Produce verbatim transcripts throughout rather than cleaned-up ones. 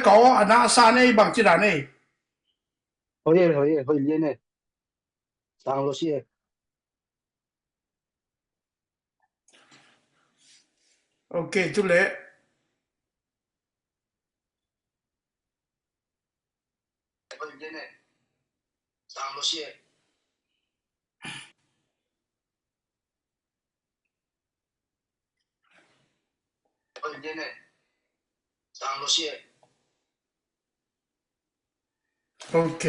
Ka aw a na a sa nei bang ci dan ei. Hoi e, hoi e, hoi lian e. Sang lo si e. Ok, tu le. Ok.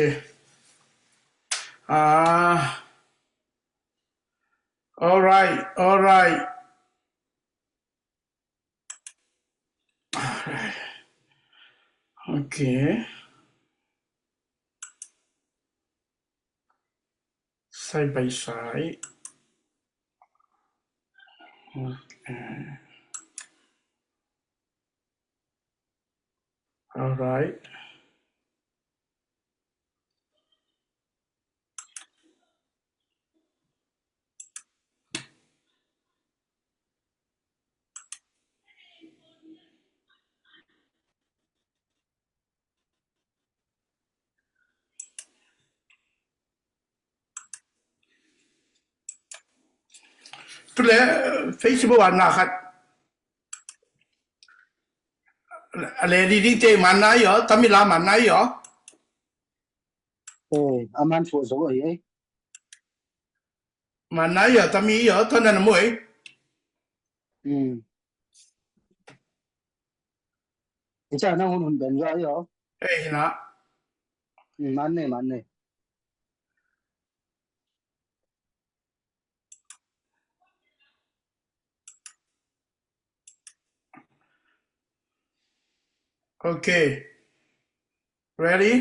Ah. All right, all right. All right. Ok. Side by side. Ok. All right. Tu le Facebook ah na khat a le ding dingte man nai aw, Tamil ah man nai aw. Eh, a man thu zo ahi ei. Man nai aw, Tamil aw, tua na na mu ei. Hmm. Icha na hun hun ben ga aw. Eh, hi na. Hmm, man nei, man nei. Ok. Ready?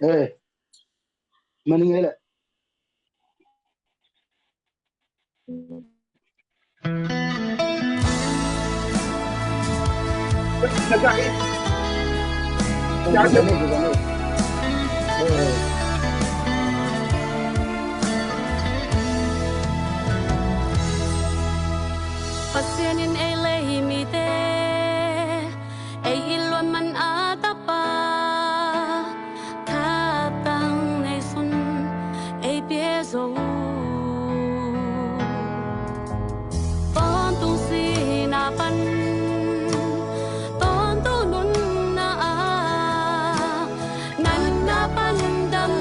Eh, mani ngai le. Pasian in ei lei mite ei it luat man a tapa thahatna neisun ei pia zo. Tawntung sihna pan tawntung nunna ah natna pan dam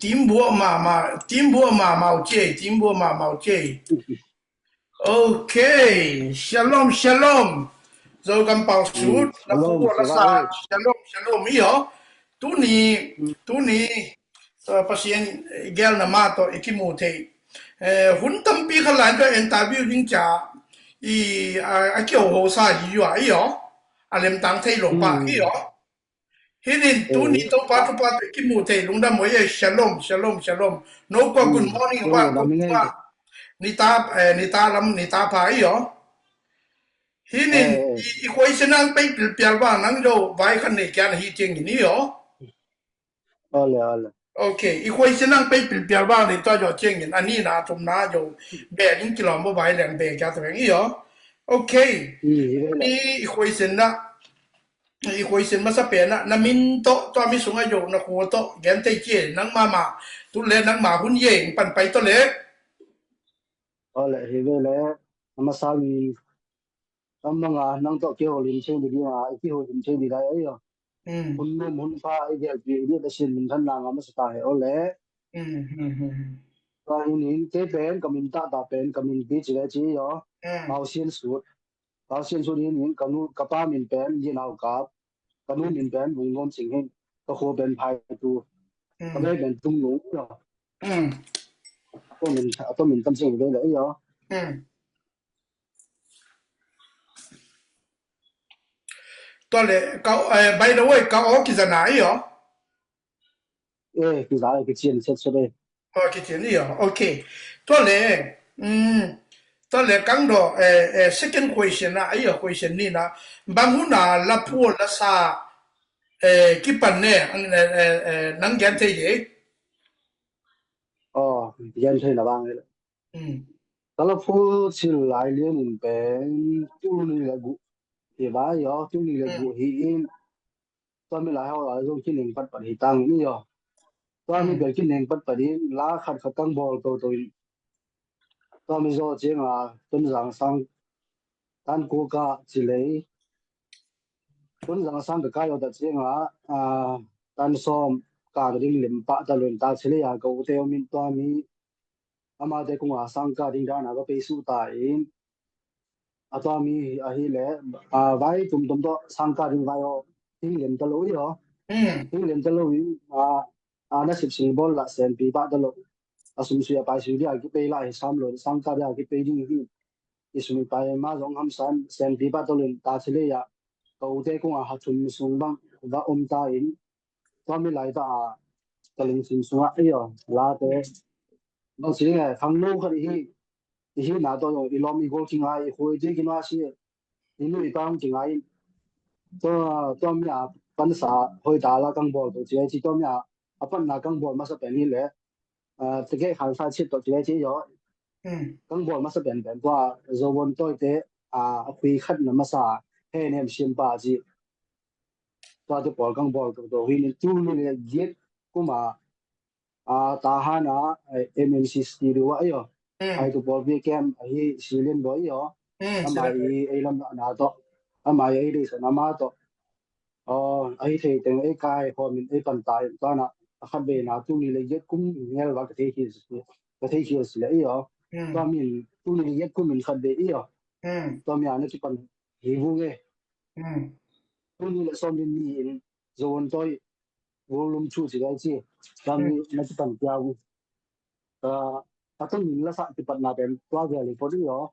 Team buah mahmah, team buah mahmah uh ci ei, team buah mahmah uh ci ei. Okay, shalom, shalom. Zogam Pau Sut, na pu la sa, shalom, shalom, i aw. Tuni, tuni, uh, Pasian gelna mah tawh i kimu thei. Eh, hun tampi kha lai ka interview ding ca, i, a, a kiho ho sa hi ua, i aw. A lemtang thei lo pa, i aw. Hinin tuni Topa thupha tawh i kimu thei lungdam uh ei. Shalom, shalom, shalom. No kua good morning bang, no kua nita, eh, nita lam, nita pha i aw. Hinin i, i khuaisian nang pei pilpial bang nang zo vai khan nei kian hi ciangin i aw. Ole, ole. Okay, i khuaisian nang pei pilpial bang nei tua zo ciangin a nihna a thumna zo beh ding kilawm bawh vai leng beh kia tawh veng i aw. Okay. I khuaisian na i khuaisian masa pen ah na min tawh, tua mi sungah zo na khua tawh gen thei ci ei, nang mahmah. Tu le nang mah hun ye, pan pai tawh le. Ole, hi ve le. A masa mi, a manga nang tawh kiho lim thei ni ding a, i kiho lim thei ni dai ei aw. Hun num hun pha i gelpi i dih Pasian min than nang a masa ta he ole. Tua hinin kei pen ka min tah ta pen ka min pi ci le ci i aw. Mausian Sut. Ka sin su ding in ka nu, ka pa min pen Yin Au Kap, ka nu min pen Vung Nuam Cing hin, ka khua pen Phai Tu, ka vei pen Tung Nung, no. Tua min, tua min tam cing vei le, i aw. Tua le, ka, eh, by the way, ka aw kizana i aw. Eh, kiza, eh, kician set set eh. Oh, kician i aw. Okay. Tua le, mm, tua le kang do, eh, eh, second question na, i aw, question ni na. Bang hun a la phual la sa, eh, kipan ne, ang, eh, eh, eh, nang gen thei de. Oh, gen thei na bang. Mm. Ka la phual cil lai lian in pen, tul ni le gu. Hi ba i aw, tul ni le gu hi in. Tua mi lai hau lai zong kineng patpat hi tang i aw. Tua mi bel kineng patpat in la khat khat kang bawl toto in. Tua mi zaw ciang a Tonzang sang tan kua ka ci lei. Tonzang sang ka kai aw ta ciang a, a, tan sawm ka ding lem pah ta lo in ta ci lei a ka u te aw min tua mi. Amate kung a sang ka ding dan a ka pei su ta in. A tua mi ahi le, a, vai tum tum tawh sang ka ding vai aw, hing lem ta lo i aw. Hing lem ta lo in, a, a, na sip sing bawl la sen pi pah ta lo. A sum sui a pai sui dia kipei la hi sam lo, sang ka dia kipei ding hi. I sum i pai ma zong hamsan, sen pi pah ta lo in ta ci le a. Ka u te kung a ha thum sung bang, va om ta in. Tua mi lai ta a, ka lungsim sungah, ei aw, late. Bang ci ding e, khangno khat i hi, i hihna tawh zong, i lawm i gol kingai, i khua i tui kinua si, i nu i pa hong kingai. Tua, tua mi a pansa, hoih ta la kang bawl tawh ci, ci tua mi a, a panna kang bawl masa pen hi le, a, tegeh khan sa cit tawh ci, ci aw. Kang bawl masa pen pen, tua, Zobon Toite, a, a khui khat na masa, he nem siam pa ci. Tua te pawl kang bawl tuk tuk hi ni, tul ni le giat kum a, a, Tahan a, eh, M M C studio a i aw. Ai tu pawl pi kem ahi Silian Boy i aw. Ama i ei lam na tawh. Ama i ei dei sa na ma tawh. Aw, ahi thei teng ei kai khawm in ei pan ta in tua na a khat ve na tul ni le giat kum ngel va ka thei khial si, ka thei khial si le i aw. Tua min tul ni le giat kum in khat ve i aw. Tua mi a na kipan hi vung e. Tul ni le sawm ni in Zobon Toite, Vung Lum Chu ci gai ci. Tua mi na kipan pia vung. A, a tung min la sa kipatna pen tua vel i pot i aw.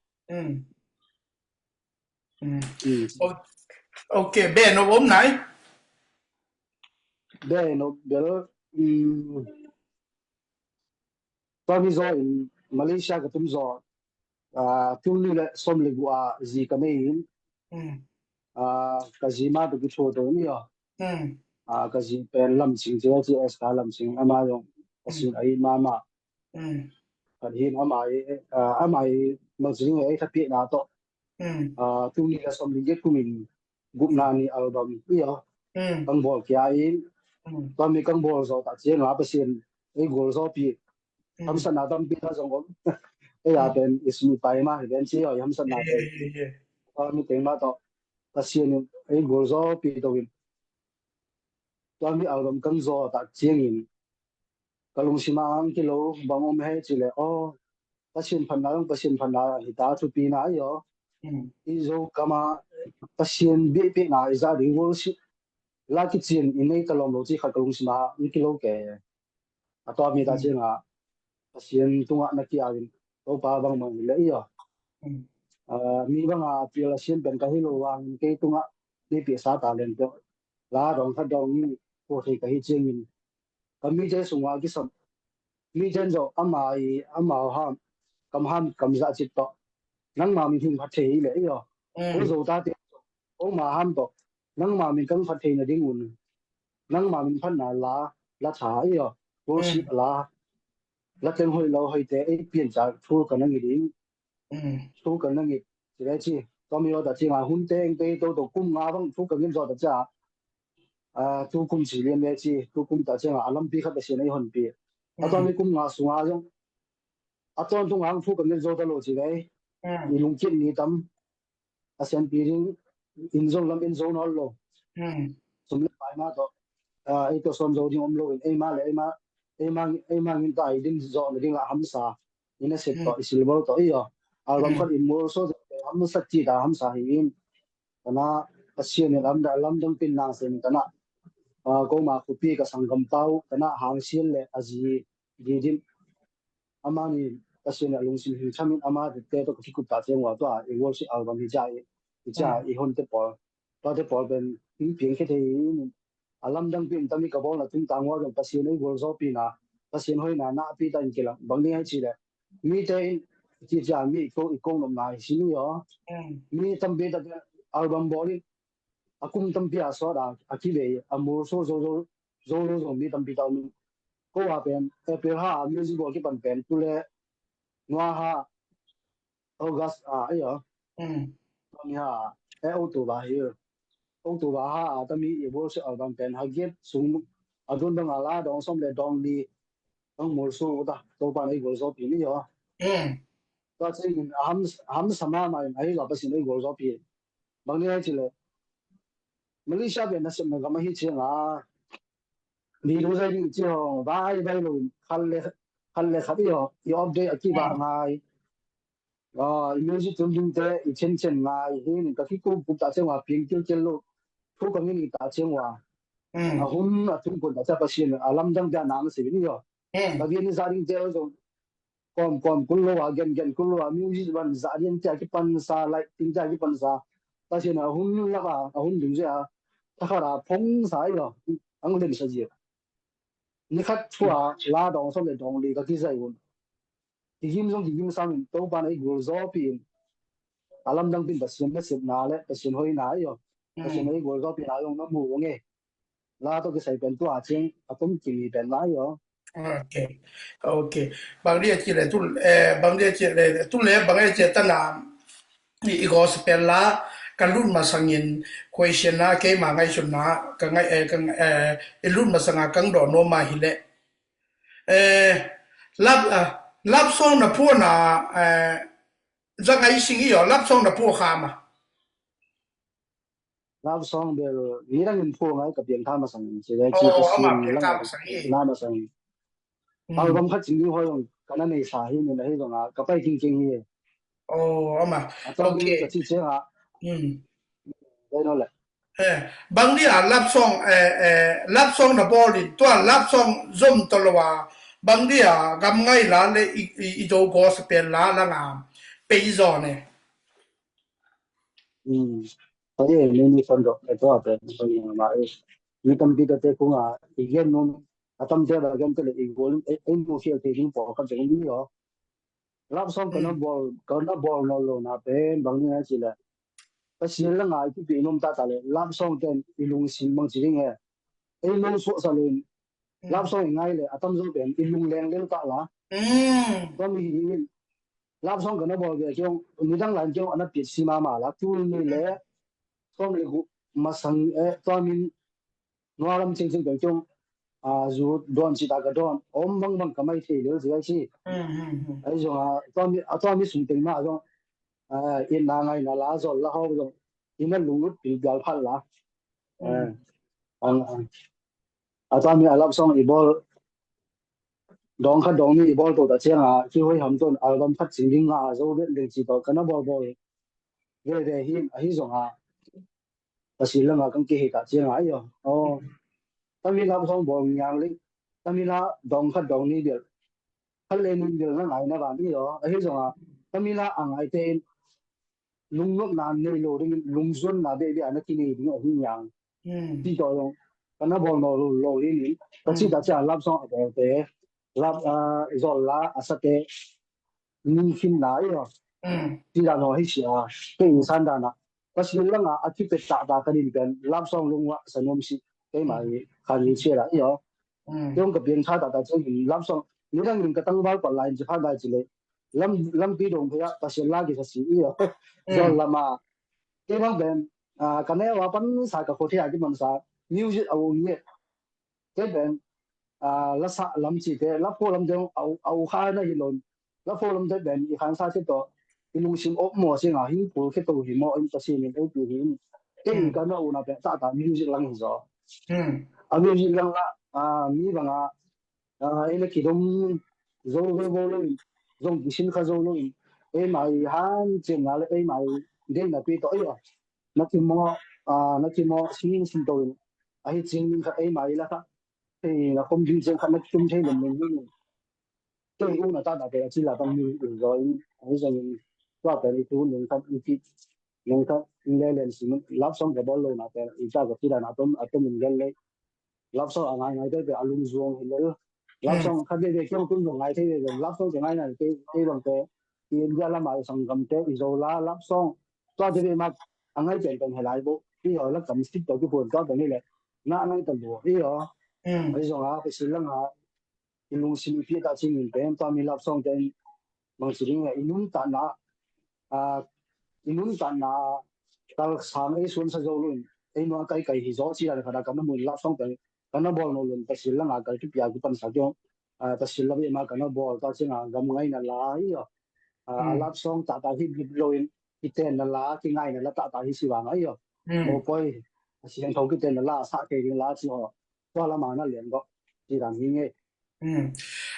Ok, beh no om nai. Beh no bel, um, tua mi zaw in Malaysia ka tum zaw, a, tul ni le sawm le gu a zi ka nei in, a, ka zi ma tu ki thu tu ni aw. A, ka zi pen Lam Sing ci, ci S K Lam Sing, ama zong ka sin a i mama. Khat hin ama i, a, ama i Lam Sing e ka pi na to. A, tul ni le sawm ni giat kum in gupna ni album i aw. Kang bawl kia in. Tua mi kang bawl zaw ta ciang a Pasian ei gol zaw pi. Hamsatna tampi kha zong om. Ei a pen i sum i pai ma hi pen ci aw i hamsatna pen. Tua mi teng ma tawh Pasian in ei gol zaw pi to in. Tua mi album kang zaw ta ciang in. ka lungsim ah ang kilo bang om he ci le aw, Pasian phatna dong Pasian phatna hi ta, thupina ahi aw. I Zo kam ah Pasian biakpiakna i za ding worship la kician i nei ta lawm lo ci khat ka lungsim ah ang kilo ke. A tua mi ta ciangah Pasian tungah na kiau in Topa bangmah hi le i aw. Mi bangah a pial a sian pen ka hi lo vangin kei tungah nei piaksa talent peuh la dong khat dong in ko thei ka hi ciangin ka mite sungah kisam mite in zawh ama i amau ham kam ham kam zah cit tawh nangma min hing phat thei hi le i aw. Ko Zo tate oma ham tawh nangma min kang phat thei nading un nangma min phatna la la tha i aw. Worship la la teng hoih lo hoihte ei pian ca thu ka nang i ding thu ka nang i ci le ci. Tua mi aw ta ciangah hun teng pei to to kum nga bang thu ka ngin zawh ta ciah tu kum ci lian le ci, tu kum ta ciangah a lampi khat a sian ei honpi. A tua mi kum nga sunga zong a tawntung hang thu ka ngin zawh ta lo ci le i lungkit ni tam a sianpi ding in zong lam in zo nawn lo. Sum le pai mah tawh ei tawh sawm zo ding om lo in eima le eima eima eima ngin ta i din zawh na ding ah hamsa i na set tawh i silbol tawh i aw. Album khat in mual so hamsa ci ta hamsa hi in. Kana Pasian in lamdang lamdang pin nang sen kana koma khupi ka sanggam pau kana hang sian le a zi di din. Amani Pasian a lungsim hing thamin ama te to ka kikup ta ciang wa tua i worship album hi ja i ja i hon te pawl tua te pawl pen hing piang khe thei in a lamdang pin tami ka bawlna tung tang wa dong Pasian ei gualzawpina Pasian hoina na pi ta in kilang bang ni hai ci le mite in ci cia mi i kong i kong nopna hi si ni aw. Mi tampi ta album bawl in a kum tampi a sawt a a kivei a mur so zo zo zo lo zo mi tampi ta um in ko a pen April ha a music bawl kipan pen tu le nua ha August a ei aw. Tami ha e October hi October ha a tami i worship album pen ha giat sung a dun dong a la dong som le dong li dong mur su ta Topa na i gualzawpi ni aw. Tua ciangin a ham a hamsa mahmah in ahi la Pasian ei gualzawpi bang ni hai ci le Malaysia pen nasepna gam ahi cianga mi lungzai ding ci hong vai vai lo khat le khat le khat i aw i update a kibah ngai. I music tum dingte i chencen ngai hi nin ka kikup kup ta cianga piang kilkel lo thu ka ngin i ta cianga a hun a tum kun ta cia Pasian a lamdang bia nang si ni aw. Ka bian i za dingte aw zong kawm kawm kul lo a gen gen kul lo a music ban zah lian tia kipansa lighting tia kipansa Pasian a hun lak a a hun ding zia a thakhat a phongsa i lo ang lemsa zia. Ni khat thua la dong som le dong li ka kizai un kigim zong kigim sam in Topa na i gualzawpi in a lamdang pin Pasian nasepna le Pasian hoina i aw. Pasian na i gualzawpi na zong na mu ung e. La tawh kisai pen tua ciang a tum kimi pen lai aw. Ok. Ok. Bang dia ci le tu eh bang dia ci le tu le bang dia ci tana i gospel la ka lut masangin question na keima ngaihsutna ka ngai eh ka eh i lut masanga kang do no ma hi le eh lap ah lap song na phu na eh za ngai sing i aw lap song na phu kha ma. Love song bel nidang in phu ngai ka piang tha masang in ci ve ci ka sin lang na masang in. Album khat cing ding hoi zong ka na nei sa hi nin ahi zong a ka pai king king hi. Oh ama. A tawng ka ci ciang a. Dai no le. Bang dia love song eh eh love song na bawl in tua love song zom to lo a bang dia gam ngai la le i i do gospel la la nga pei zo ne. Hoi e, mi mi son dok e tua pen hoi e ma e. Mi tampi tate kung a i gen num a tamte ba gen te le i gol e mu fiel te ding pawl khat zong mi aw. Love song ka na bawl ka na bawl nawn lo na pen bang ni a ci le. Pasian la ngai pipi num ta ta le love song ten i lungsim bang ci ding e. Ei lo suah sa lo in Love song i ngai le a tamzaw pen i lungleng lel kah la. Tua mi hi in love song ka na bawl ve kiong nidang lai kiong a na piat si mama la tul ni le sawm le gu masang eh tua min nua lam cing cing pen kiong a zu dawn ci ta ka dawn om bang bang ka mai thei lel zi ai ci. Ai zong a tua mi a tua mi sung teng ma zong in na ngai na la zol la hau zong i na lunglut pil bial phat la. Ang ang a tua mi a love song i bawl dawng khat dawng nih i bawl to ta cianga, ki hoi ham ton album khat cing ding nga zo vet leng ci to, ka na bawl bawl ve ve hi, ahi zonga, Pasian langa kan kihi ta cianga, ayo. Oh, Tamila song bawl ngiang ling, Tamila dawng khat dawng nih bil, khat le nih bil na ngai na van, ayo. Ahi zonga, Tamila a ngai te in, lungnopna nei lo ding, lungzuanna bebe a na kinei ding ahi ngiang. Ti to zong, ka na bawl nawn lo, lo hi ning. Ka ci ta cia love song a bawl te, love, ah, zol la a sa te, ni khin na i lo. Ti dan ho hi sia, ke in san dan a. Ka si langa a ki pet ta ta ka din pen, love song lungwa sa nom si, ke mai, khan ni sia la i lo. Tiong ka piang tha ta ta ci love song, ni dang in ka tangval pa line ci pha dai ci le. Lam, lampi dong phei a, Pasian la kisa si i lo. Zol lama. Kei bang pen, ah, ka neu a pan sa ka khua thei a kiman sa, music a ung nge. Kei pen, ah, la sa lam ci te, la pho lam te, au, au kha na hi lon. La pho lam te pen, i khan sa te to, i lungsim op mo si nga, hing pul khe to hi mo, in Pasian in ei pi hi in. Kei in ka na u na pen, ta ta music lang hi zo. A music lang la, ah, mi bang a, ah, ei na kidom zo ve vo lo in, zong kisin kha zo lo in, ei mai han cien na le, ei mai den na pi to, ei a. Na ki mo, ah, na ki mo, sin sin to in, ahi cing ning kha, ei mai la kha, ei na kom ding cien kha, na ki tum thei lem lem lem. Kei u na ta ta pe, a ci la tang mi in zo in, ahi zong in, tua pe ni tu ning kha, i ki, ning kha, in le len si, love song ka bawl lo na pe, i ta ka ci la na tom, a tom in gel le. Love song a ngai ngai te te a lungzuang hi lel. Love song khat veve kiang tun zong ngai thei veve. Love song te ngai ngai te, te bang te, i India lam a i sanggam te, i Zola love song. Tua te ve mak a ngai pen pen he lai bo. I ho la kam sit to ki pon tua pen hi le. Na ngai ta bo. I ho. Ai zong a, Pasian langa i lungsim i piak a cingin pen, tua mi love song te in bang ci ding le, i nuntakna, ah, i nuntakna kal sang ei suan sa zo lo in, ei nuam kai kai hi zo ci dan khat a ka na mun love song te, ka na bawl nawn lo in, Pasian langa kal kipia kipan sa kiong, ah, Pasian love i ma ka na bawl ta cinga gam ngaina la i lo. Ah, love song ta ta hi bit lo in, kitenna la, kingaina la ta ta hi si vang a i lo. Mo poi, Pasian tho kitenna la, sa kei ding la ci ho. Tua lama na lian go. Ci dan hi nge.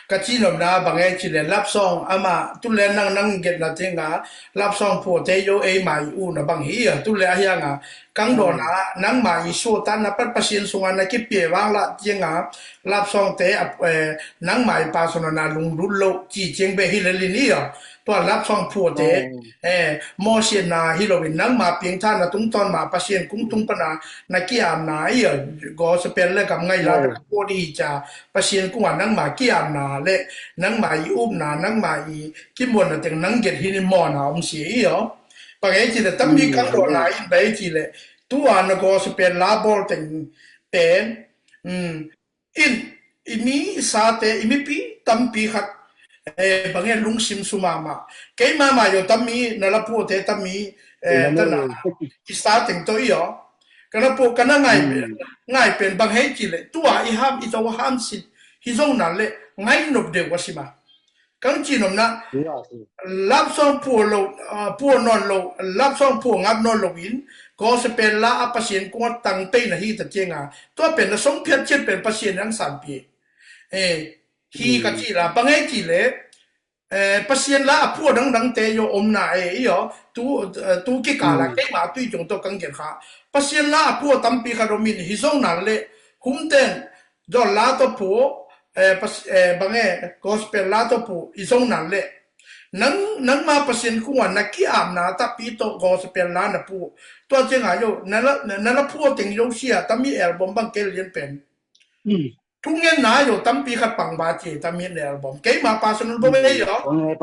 Ka ci nopna bang e ci le love song ama tu le nang nang get na tinga love song phuate yo ei mai u na bang hi a tu le a hianga kang dona nang mai su ta na pat Pasian sunga na kipia vang la tinga love song te a, eh, nang mai pa sona na lunglut lo ci cing be hi le lin i a tua love song phuate eh, mawsiatna hi loin nangma piangthana tungtawn ma Pasian kung tung pana na kiamna i a gospel le gam ngai la ta ko di ca Pasian kungah nangma kiamna le nangma i upna nangma i kimuanna teng nang get hi ni mawna om si i aw. Pangei ci le tampi kang dawna in bei ci le tua na gospel la bawl teng pen in i mi i sate i mipi tampi khat eh, bang e lungsim sumama kei mama yo tammi na la puate tammi eh, tana i sa teng to i aw. Ka na pu ka na ngai pen ngai pen bang hei ci le tua i ham i to ham sit hi zong na le ngai nop deuh a sima. Kang ci nopna love song pua lo, ah, pua nawn lo, love song pua ngap nawn lo in gospel la a Pasian kungah tang pei na hi ta cianga tua pen na song phiat ciat pen Pasian ang san pi. Eh, hi ka ci la bang hei ci le eh, Pasian la a pua dangdang te yo omna e i yo tu, eh, tu kikala keima tui jong to kang gen kha Pasian la a pua tampi kha domin hi zong na le hum ten zol la to pua eh, pas, eh, bang e gospel la to pua i zong na le nang nangma Pasian kungah na kiamna tapi to gospel la na pua tua cianga yo na la na la pua teng yo sia tami album bang kel lian pen thungenna yo tampi khat pang ba ci tami ne album keima personal bo be yo.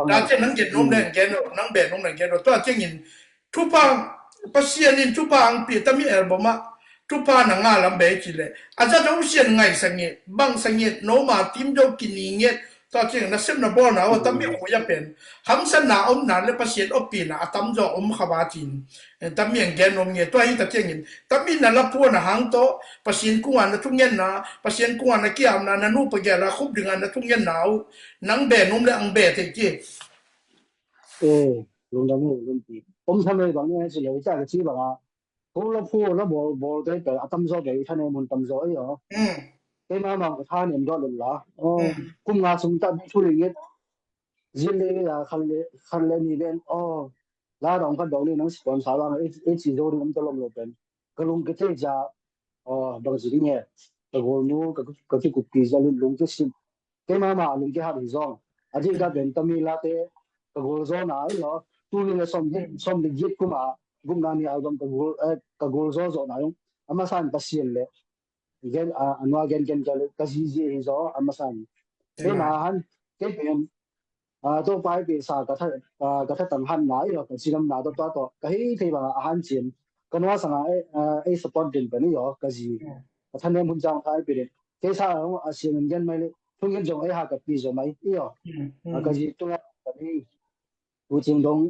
Da cian nang gen nom nang gen nang be nom nang gen tua ciangin thupha Pasian in thupha ang pi tami album a thupha na nga lam be ci le a za do sian ngai sangit bang sangit no ma tim do kini nget tua ciang na sem na bawl na o tami khuya pen hamsan na om na le Pasian opi na a tam zo om kha ba cin. Eh, tami ang gen om nge tua hi ta ciangin tami na la pua na hang to Pasian kungah na thungenna Pasian kungah na kiamna na nu pa gel a khup dinga na thungenna u nang be nom le ang be te ki. Eh, lungdam u lungpi om sa mei bang e si le ca ka ci bang a. Ko la pua la bawl bawl te pe a tam zo be i thane mun tam zo i aw. Keima mah ka tha nem dawh lel la. Oh, kum nga sung ta thu ringit. Zin le ya khan le khan le ni ven. Oh, la dong khat dong ni nang sponsor la e chi zo ding om ta lom lo pen. Ka lung ke te ja. Oh, bang zi ding e. Ka gol nu ka ka ki kup ki za lung lung ke sim. Keima mah lung ke hat hi zong. A di ka pen tami la te ka gol zo na lo. Tu ni le som som le yet kuma gum na ni album ka gol eh, ka gol zo zo na yong. Ama san Pasian le gen a anua gen gen ka le ka zi zi hi zo ama san. Keima han ke pen a to pai pe sa ka tha a ka tha tang han na i lo ka zi lam na to to to ka hi thei ba a han chin. Ka nua sanga e e support din pen i lo ka zi. Ka tha nem hun jang thai pe din. Ke sa a sian gen mai le thung gen jong e ha ka pi zo mai i lo. A ka zi tunga ka ni. Tu cing dong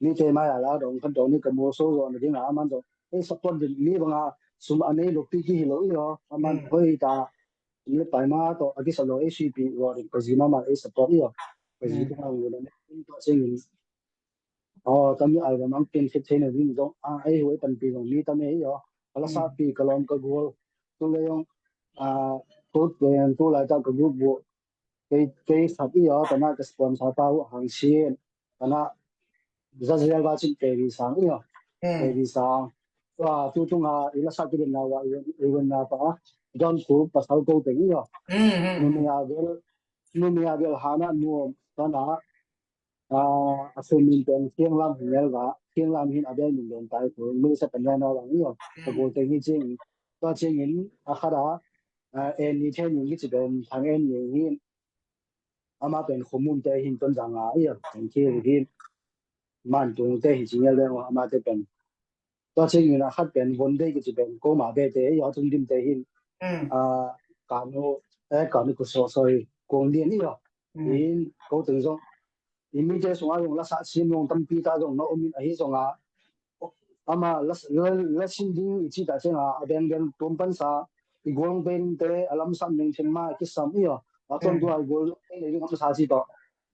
ni te mai a la dong khan dong ni ka mu so zo na ding a man dong. E support din ni banga sum a nei lo pi ki hi lo i lo. A man hoi ta ni pai ma to a ki sa lo e sui pi lo din ka zi ma ma e support i lo. Ka zi tunga lo na ni to cing in. Oh, tami ai ba mang pin fit thei na din dong a e hoi pan pi dong ni tami i lo. Ka la sa pi ka lom ka gol. Tu le yong a tu te tu lai ta ka group bo. Kei kei khat i aw tana ka sponsor pa uh hang sin tana zazial ba chin kei sang i aw. Kei sang tua tu tunga i la sa ki den na wa i wen na pa don ku pasal ko teng i aw. Numia bel numia bel hana nuam tana a a sumin teng thiang lam hin el va thiang lam hin a bel min den tai ku mi sa pan na wang i aw. Ka ko teng hi ching tua ching in a khada a en ni then ni ki ci ben thang en ni hin ama pen khomun te hin ton janga i a pen ki hin man tung te hi ching el deng ama te pen tua ching in a khat pen von de ki ci pen ko ma be te i a tung dim te hin a kanu e kanu ku so so i kong dien i a in ko tung zong i mi te sunga zong la sa sin zong tampi ta zong na omin ahi zonga ama la la la sin ding i ci ta chenga a beng beng tum pan sa i gol beng te a lam sam ning chen ma ki sam i a a ton tua i gol beng le ding am sa ci to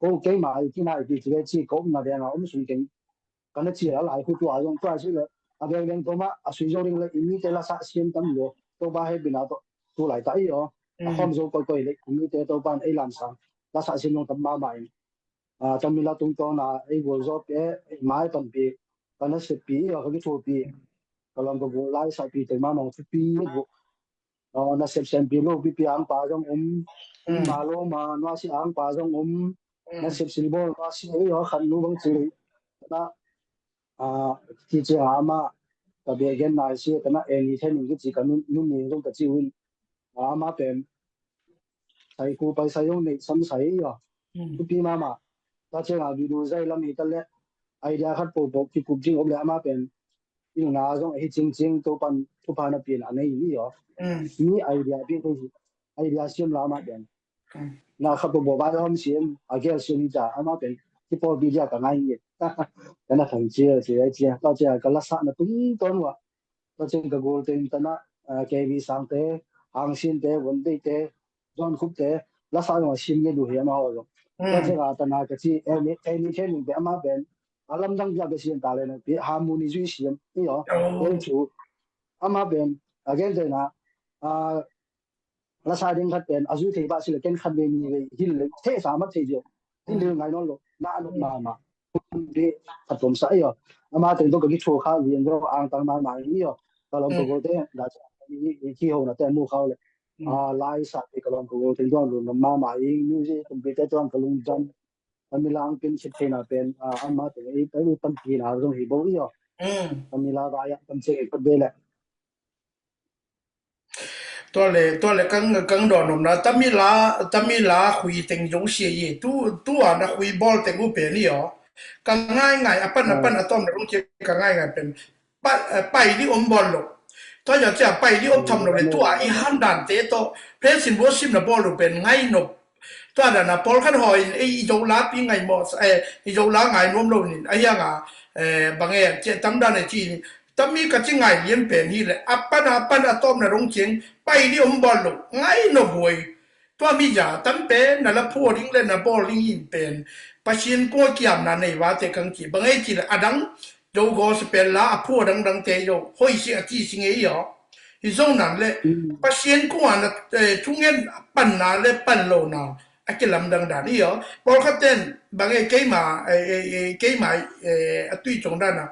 ko keima i ki na i pi ci le ci ko na beng a um sung keng kana ci a lai khu tua zong tua ci le a beng beng to ma a sui zo ding le i mi te la sa sin tam lo to ba he bina to tu lai ta i a hom zo koi koi le i mi te to pan ei lam sa la sa sin zong tam ma ma i a tami la tung tawna ei gual zawpi e mai panpi kana seppi i a ka kithupi ka lam ka gual lai sapi te ma mong thupi gu na sep sempi lo pipi ang pa zong um ma lo ma nua si ang pa zong um na sep silbol nua si ei a khan nu bang ci na a ti ci a ma ka be gen nai si kana eni then in ki ci ka nu ni zong ka ci win a ma pen sai ku pai sai yong nei sam sai i a tupi mama ta chenga video zai lam hi ta le idea khat po po ki kup jing om le ama pen il na zong hi ching ching to pan tu pan a pin a nei ni a ni idea pi ko idea siam la ama pen na khat po po ba hom siam a gel siam ni ta ama pen ki por video ka ngai ni kana thang chia chia chia ta chia ka la sa na tung ton wa Tua ciang ka gol teng tana K V Sangte, Hangsinte, Vondeite, John Khupte, lasa zong a sim nge duh hi ama ho zong. Tua ciang a tana ka ci Annie Annie Thenin te ama pen a lamdang bia bia siam ta le na pi harmony zui siam i aw. Tua cu ama pen a gente na a lasa ding khat pen a zui thei pah si le ken khat vei ni vei hil le thei sa mat thei zio. Hil le ngai nawn lo na a nup ma ma. Bi khat tuam sa i aw. Ama teng tung ka ki thu kha vian zo ang tang ma ma i aw. Ka lom ka gol te da cha i ki ho na te mu khau le. A lai sa i ka lom ka gol teng tuang lung ma ma i music computer tuang ka lung jam. Kami lang pin sit thei na pen ama teng i pen i pan pi na zong hi bo i aw. Kami la ba ya pan che i pat be le. Tua le tua le kang kang dawn om na tamila tamila khui teng zo sia ye tu tua na khui bol teng u pen i aw. Ka ngai ngai a pan a pan a tom na rung che ka ngai ngai pen pai di om bol lo. Tua ya cia pai di om tham lo le tua i han dan te to presin bo sim na bol lo pen ngai no. Tua dan a pawl khat hawi in ei i zo la pi ngai maw, eh, i zo la ngai nuam lo nin a hiang a, eh, bang e cia tam dan e ci ni. Tami ka ci ngai lian pen hi le a pan a pan a tawm na rong ciang pai di om bawl lo ngai no buai. Tua mi za tam pen na la phuah ding le na bawl ding in pen Pasian kua kiam na nei va te kang ci bang e ci le a dang zo gaw si pen la a phuah dang dang te zo hoi si a ci si ngei aw. Hi zong nan le, Pasian kungah na, eh, thungen panna le panlona a kilamdang dan hi aw. Pawlkhat ten bang e, keima, eh, eh, eh, keima, eh, a tui cong dan a,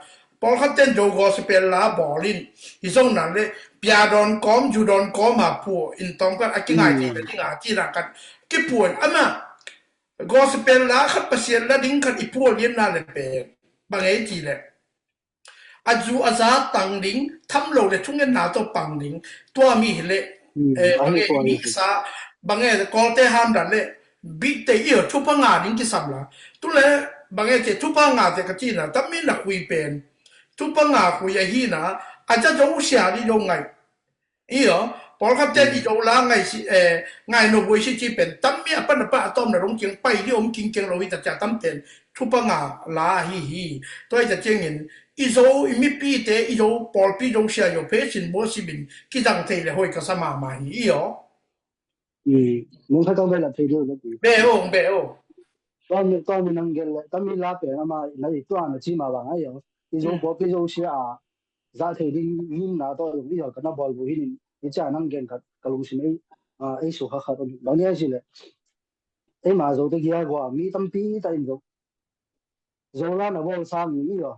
pawlkhat ten Zo gospel la bawl in, hi zong nan le, pia dawn kawm, zu dawn kawm a pua in tawmkhat a kingai thei ka dinga ci dan khat kipua in, amah gospel la khat, Pasian la ding khat i pua lianna le pen bang e ci le, a zu a za tang ding, tham lo le thungetna tawh pang ding, tua mi hi le, eh, bang e, miksa, bang e, Kawlte ham dan le, bikte i thupha nga ding kisam la. Tu le, bang e te thupha nga te ka cina, tam mi na khui pen thupha nga khui ahi na, a za zo sia di zo ngai. Iyo, pawlkhat ten i Zo la ngai si, eh, ngai no buai si ci pen, tam mi a pan a pa a tawm na rong kiang pai di om king kiang lo hi ta cia tam pen, thupha nga la hi hi. Tua hi ta ciangin, i Zo, i mipite, i Zo pawlpi Zo sia Zo phe sin bo si bin, kizang thei le hoi ka sa mama hi, iyo. Nung kha tawng bai la thei di o, be o, be o. Tua mi, tua mi nang gel le, tam mi la pen ama, na i tua na ci ma bang a iyo. I Zo pawlpi Zo sia a, za thei ding ngimna tawh zong i hawl ka na bawl bu hi ning, i cia nang gen khat ka lungsim ei, ah, ei sukha khat om. Bang nia si le, ei ma Zo te kia gua, mi tampi ta in Zo. Zo la na bawl sang in i hawl.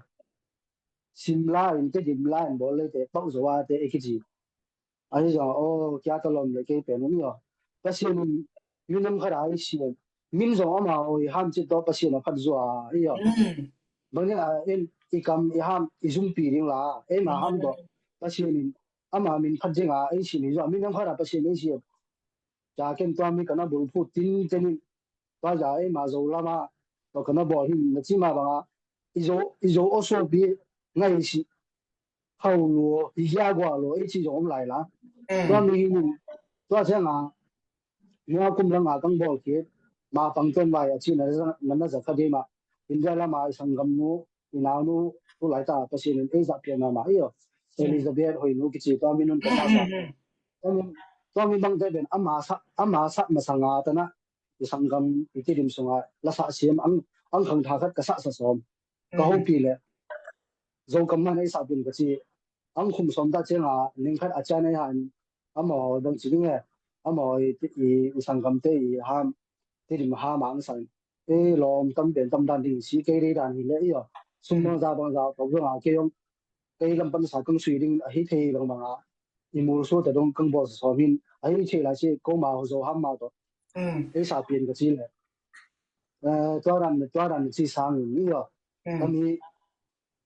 Sim la in, Tedim la in bawl le te, pau Zo a te, ei kici. Ahi zong, aw, kia ka lawm le kei pen um i aw. Pasian in minam khat a i siam. Min zong ama aw i ham cit tawh Pasian a phat zua i aw. Bang nia in i kam i ham i zumpi ding la. Ei ma ham tawh Pasian in ama min phat ding a ei siam hi zua. Minam khat a Pasian ei siam. Cia ken tua mi ka na bulphu tin tenin. Tua za ei ma Zo lama tua ka na bawl hi na ci ma banga i Zo, i Zo aw suapi ngai si. Hau lua, i hia gua lua, ei ci zong om lai la. Tua mi hi ning, tua cianga, nua kum langa kang bawl kit, ma pang tuan vai a ci na, na, na za kha dei ma. India lama i sanggam nu, i nau nu, tu lai ta Pasian in ei za pian ma ma i aw. Elizabeth Hoinu kici tua mi nun ka ma sa. Tua mi, tua mi bang te ben, ama sa, ama sa ma sanga ta na. I sanggam, i Tedim sunga, la sa siam, ang, ang khang tha khat ka sa sa sawm. Ka hopi le. Zo kam man ei sa pin ka ci. Ang khum sawm ta cianga, ning khat a cian ei han, amaw dang ci ding e. Amaw i, i, i sanggam te i ham, Tedim ham ang sang. Ei lawm tam pen tam dan ding si kei dei dan hi le i aw. Sum bang za bang za, tawk bang a kei ong. Kei lam pan sa kang sui ding, a hi thei bang bang a. I mul su ta dong kang bawl sa sawm hin, a hi thei lai si, ko ma ho Zo ham ma tawh. Ei sa pin ka ci le. Eh, tua dan, tua dan ci sang in i aw. Kami,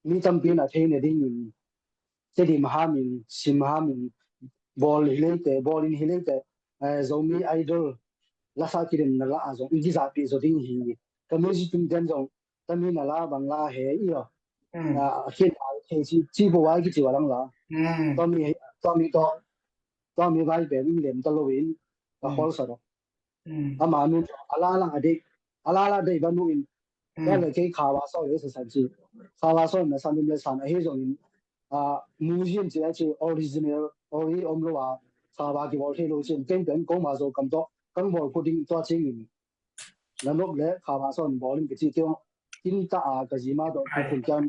mi tampi na thei ne ding in, Tedim ham in, sim ham in, bawl hi lei te, bawl in hi lei te, eh, Zomi Idol, la sa kidem na la a zong, i kiza pi zo ding hi. Ka music tum den zong, tami na la bang la he i aw. Na, a khin a, he ci, ci bo wai kici wa lang la. Tami, tami to, tami vai pen in lem ta lo in, ka hol sa do. Ama nun, ala la a dei, ala la dei ba nu in, Tua le kei khawa saw le sa san ci. Khawa saw na san um le san ahi zongin, ah, museum ci a ci original, ori om lo a, khawa kibawl thei lo cin, keng pen kong ma zo kam tawh, kang bawl phu ding tua cingin. Na nop le khawa saw in bawl in ka ci kei ong, kin ta a ka zi ma tawh, tu kun kian,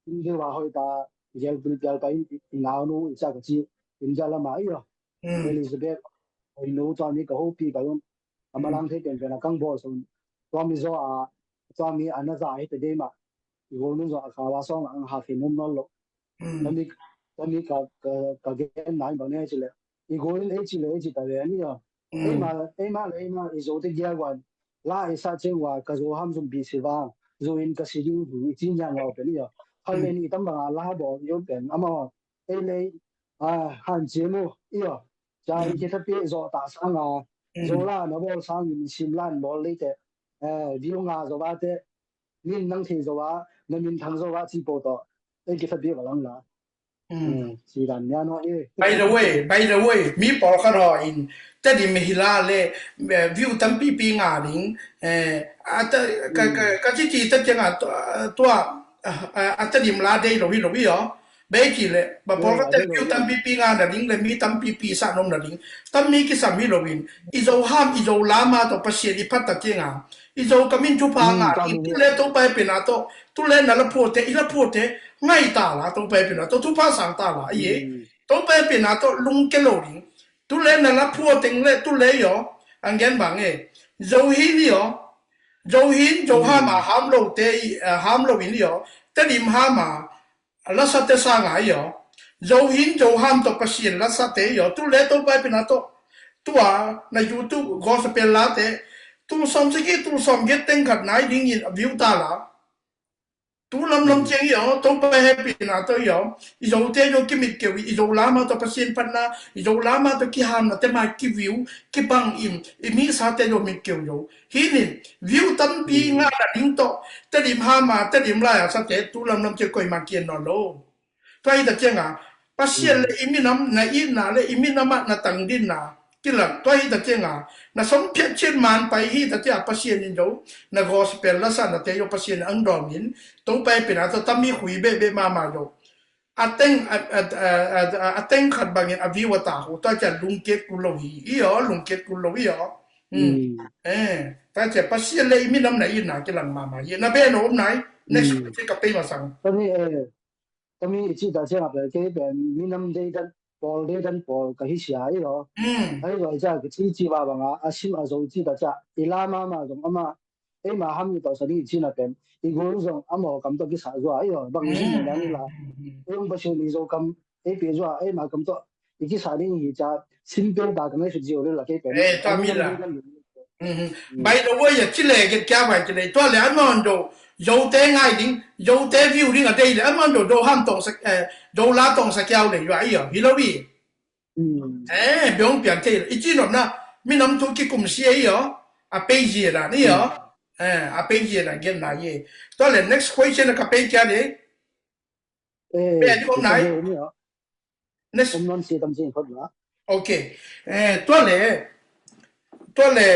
kin deu a hoi ta, gel pil pial pa in, i nau nu, i ca ka ci, in ja lama i aw. Elizabeth, oi nu, tua mi ka hopi ka ong, a malang thei pen pen a kang bawl sun. Tua mi zaw a, tua mi a na za hi te dei mah. I gol nun zaw a khawa sawng a ang ha khin um nawn lo. Tua mi, tua mi ka, ka, ka gen nai bang ne ci le. I gol in ei ci le, ei ci ta le ni a. Ei ma, ei ma le, ei ma, i zo te gia wan. La i sa ceng wa, ka zo ham zum bi si vang. Zo in ka si ding hi, i ci nya ngau pen i a. Hal le ni tam bang a la bawl i um pen, ama ei le, a, han ci mu, i a. Ca in kithapi zo ta sang a. Zo la na bawl sang in sim lan bawl le te. Eh, view nga zo va te. Min nang thei zo va, na min thang zo va ci po to. Ei kithapi va lang la. Ci dan nia no e. By the way, by the way, mi pawl khat haw in, Tedim hi la le, eh, view tampi pi nga ding, eh, a ta, ka, ka, ka ci ci ta ciang a, tua, tua, a, a Tedim la dei lo hi lo hi aw. Bei ci le, ba pawl khat te view tampi pi nga na ding le mi tampi pi sa nom na ding. Tam mi kisam hi lo in. I zo ham, i zo lama to Pasian i phat ta ciang a. I zo ka min thupha nga ding. Tu le to pai pen a to. Tu le na la phuate, i la phuate. Ngai ta la to pai pen a to. Thupha sang ta la. I e. Topa hehpihna tawh lungke lo ding. Tu le na la phuah teng le tu le i aw. Ang gen bang e. Zo hi ni aw. Zo hin, zo ham a ham lo te i, ah, ham lo in i aw. Tedim ham a, lasate sang a i aw. Zo hin, zo ham tawh Pasian lasate i aw. Tu le Topa hehpihna tawh. Tua, na YouTube gospel late. Tul sawm sagih, tul sawm giat teng khat nai ding in a view ta la. Tu lamlam ciang i aw, Topa hehpihna tawh i aw, i Zote zong kimitkeu i, i Zo lam a tawh Pasian phatna, i Zo lam a tawh kihamna te ma kiview, kibang in, i misate zong mitkeu zo. Hi nin, view tampi ngah na ding tawh, Tedim ham a, Tedim lai a sate, tu lamlam ciang koima kian nawn lo. Tua hi ta ciang a, Pasian le i minam, na itna le i minam ah na tangdinna, kilang, tua hi ta ciang a, na sawm phiat chin man pai hi ta ciang a, Pasian in zo, na gospel lasa na te zo Pasian ang dawm in, Topa hehpihna tawh tami khui behbeh mahmah zo. A teng, a, a, a, a, a teng khat bangin a view a ta hu, tua ciang lungkiat kul lo hi, i aw, lungkiat kul lo i aw. Hmm. Eh, tua ciang Pasian le i minam na itna kilang mahmah hi, na ben om nai, next ka pei masang. Tami, eh, Tami i cih ta ciang a pen, kei pen minam deidan, pawl deidan pawl ka hi sia i aw. Ahi zua i ciang ka ci ci va bang a, a sim a zo i cih ta ciang, i la mahmah zong ama, eima ham i tawh sa ding i cih na pen, i gul zong ama kam tawh kisah zua i aw, bang i cih na ni la. Ei ong Pasian i zo kam, ei pia zua, eima kam tawh, i kisah ding hi ciang, simple ta ka ngaihsut zia uh le la kei pen. Eh, tua mi la. By the way, a ci le, get kia vai ci le, tua le a nawn zo, Zote ngai ding, Zote view ding a dei le, a nawn zo, zo ham tong sa, eh, zo la tong sa kiau le, zua i aw, hi lo i. Eh, biong pian thei le, i ci nop na, minam thu kikum sia i aw, a pei zia dan i aw. Eh, a pei zia dan gen na i. Tua le, next question a ka pei kia le. Eh, pei a di om nai. Next. Om non si tam sing khot la. Ok. Eh, tua le, tua le,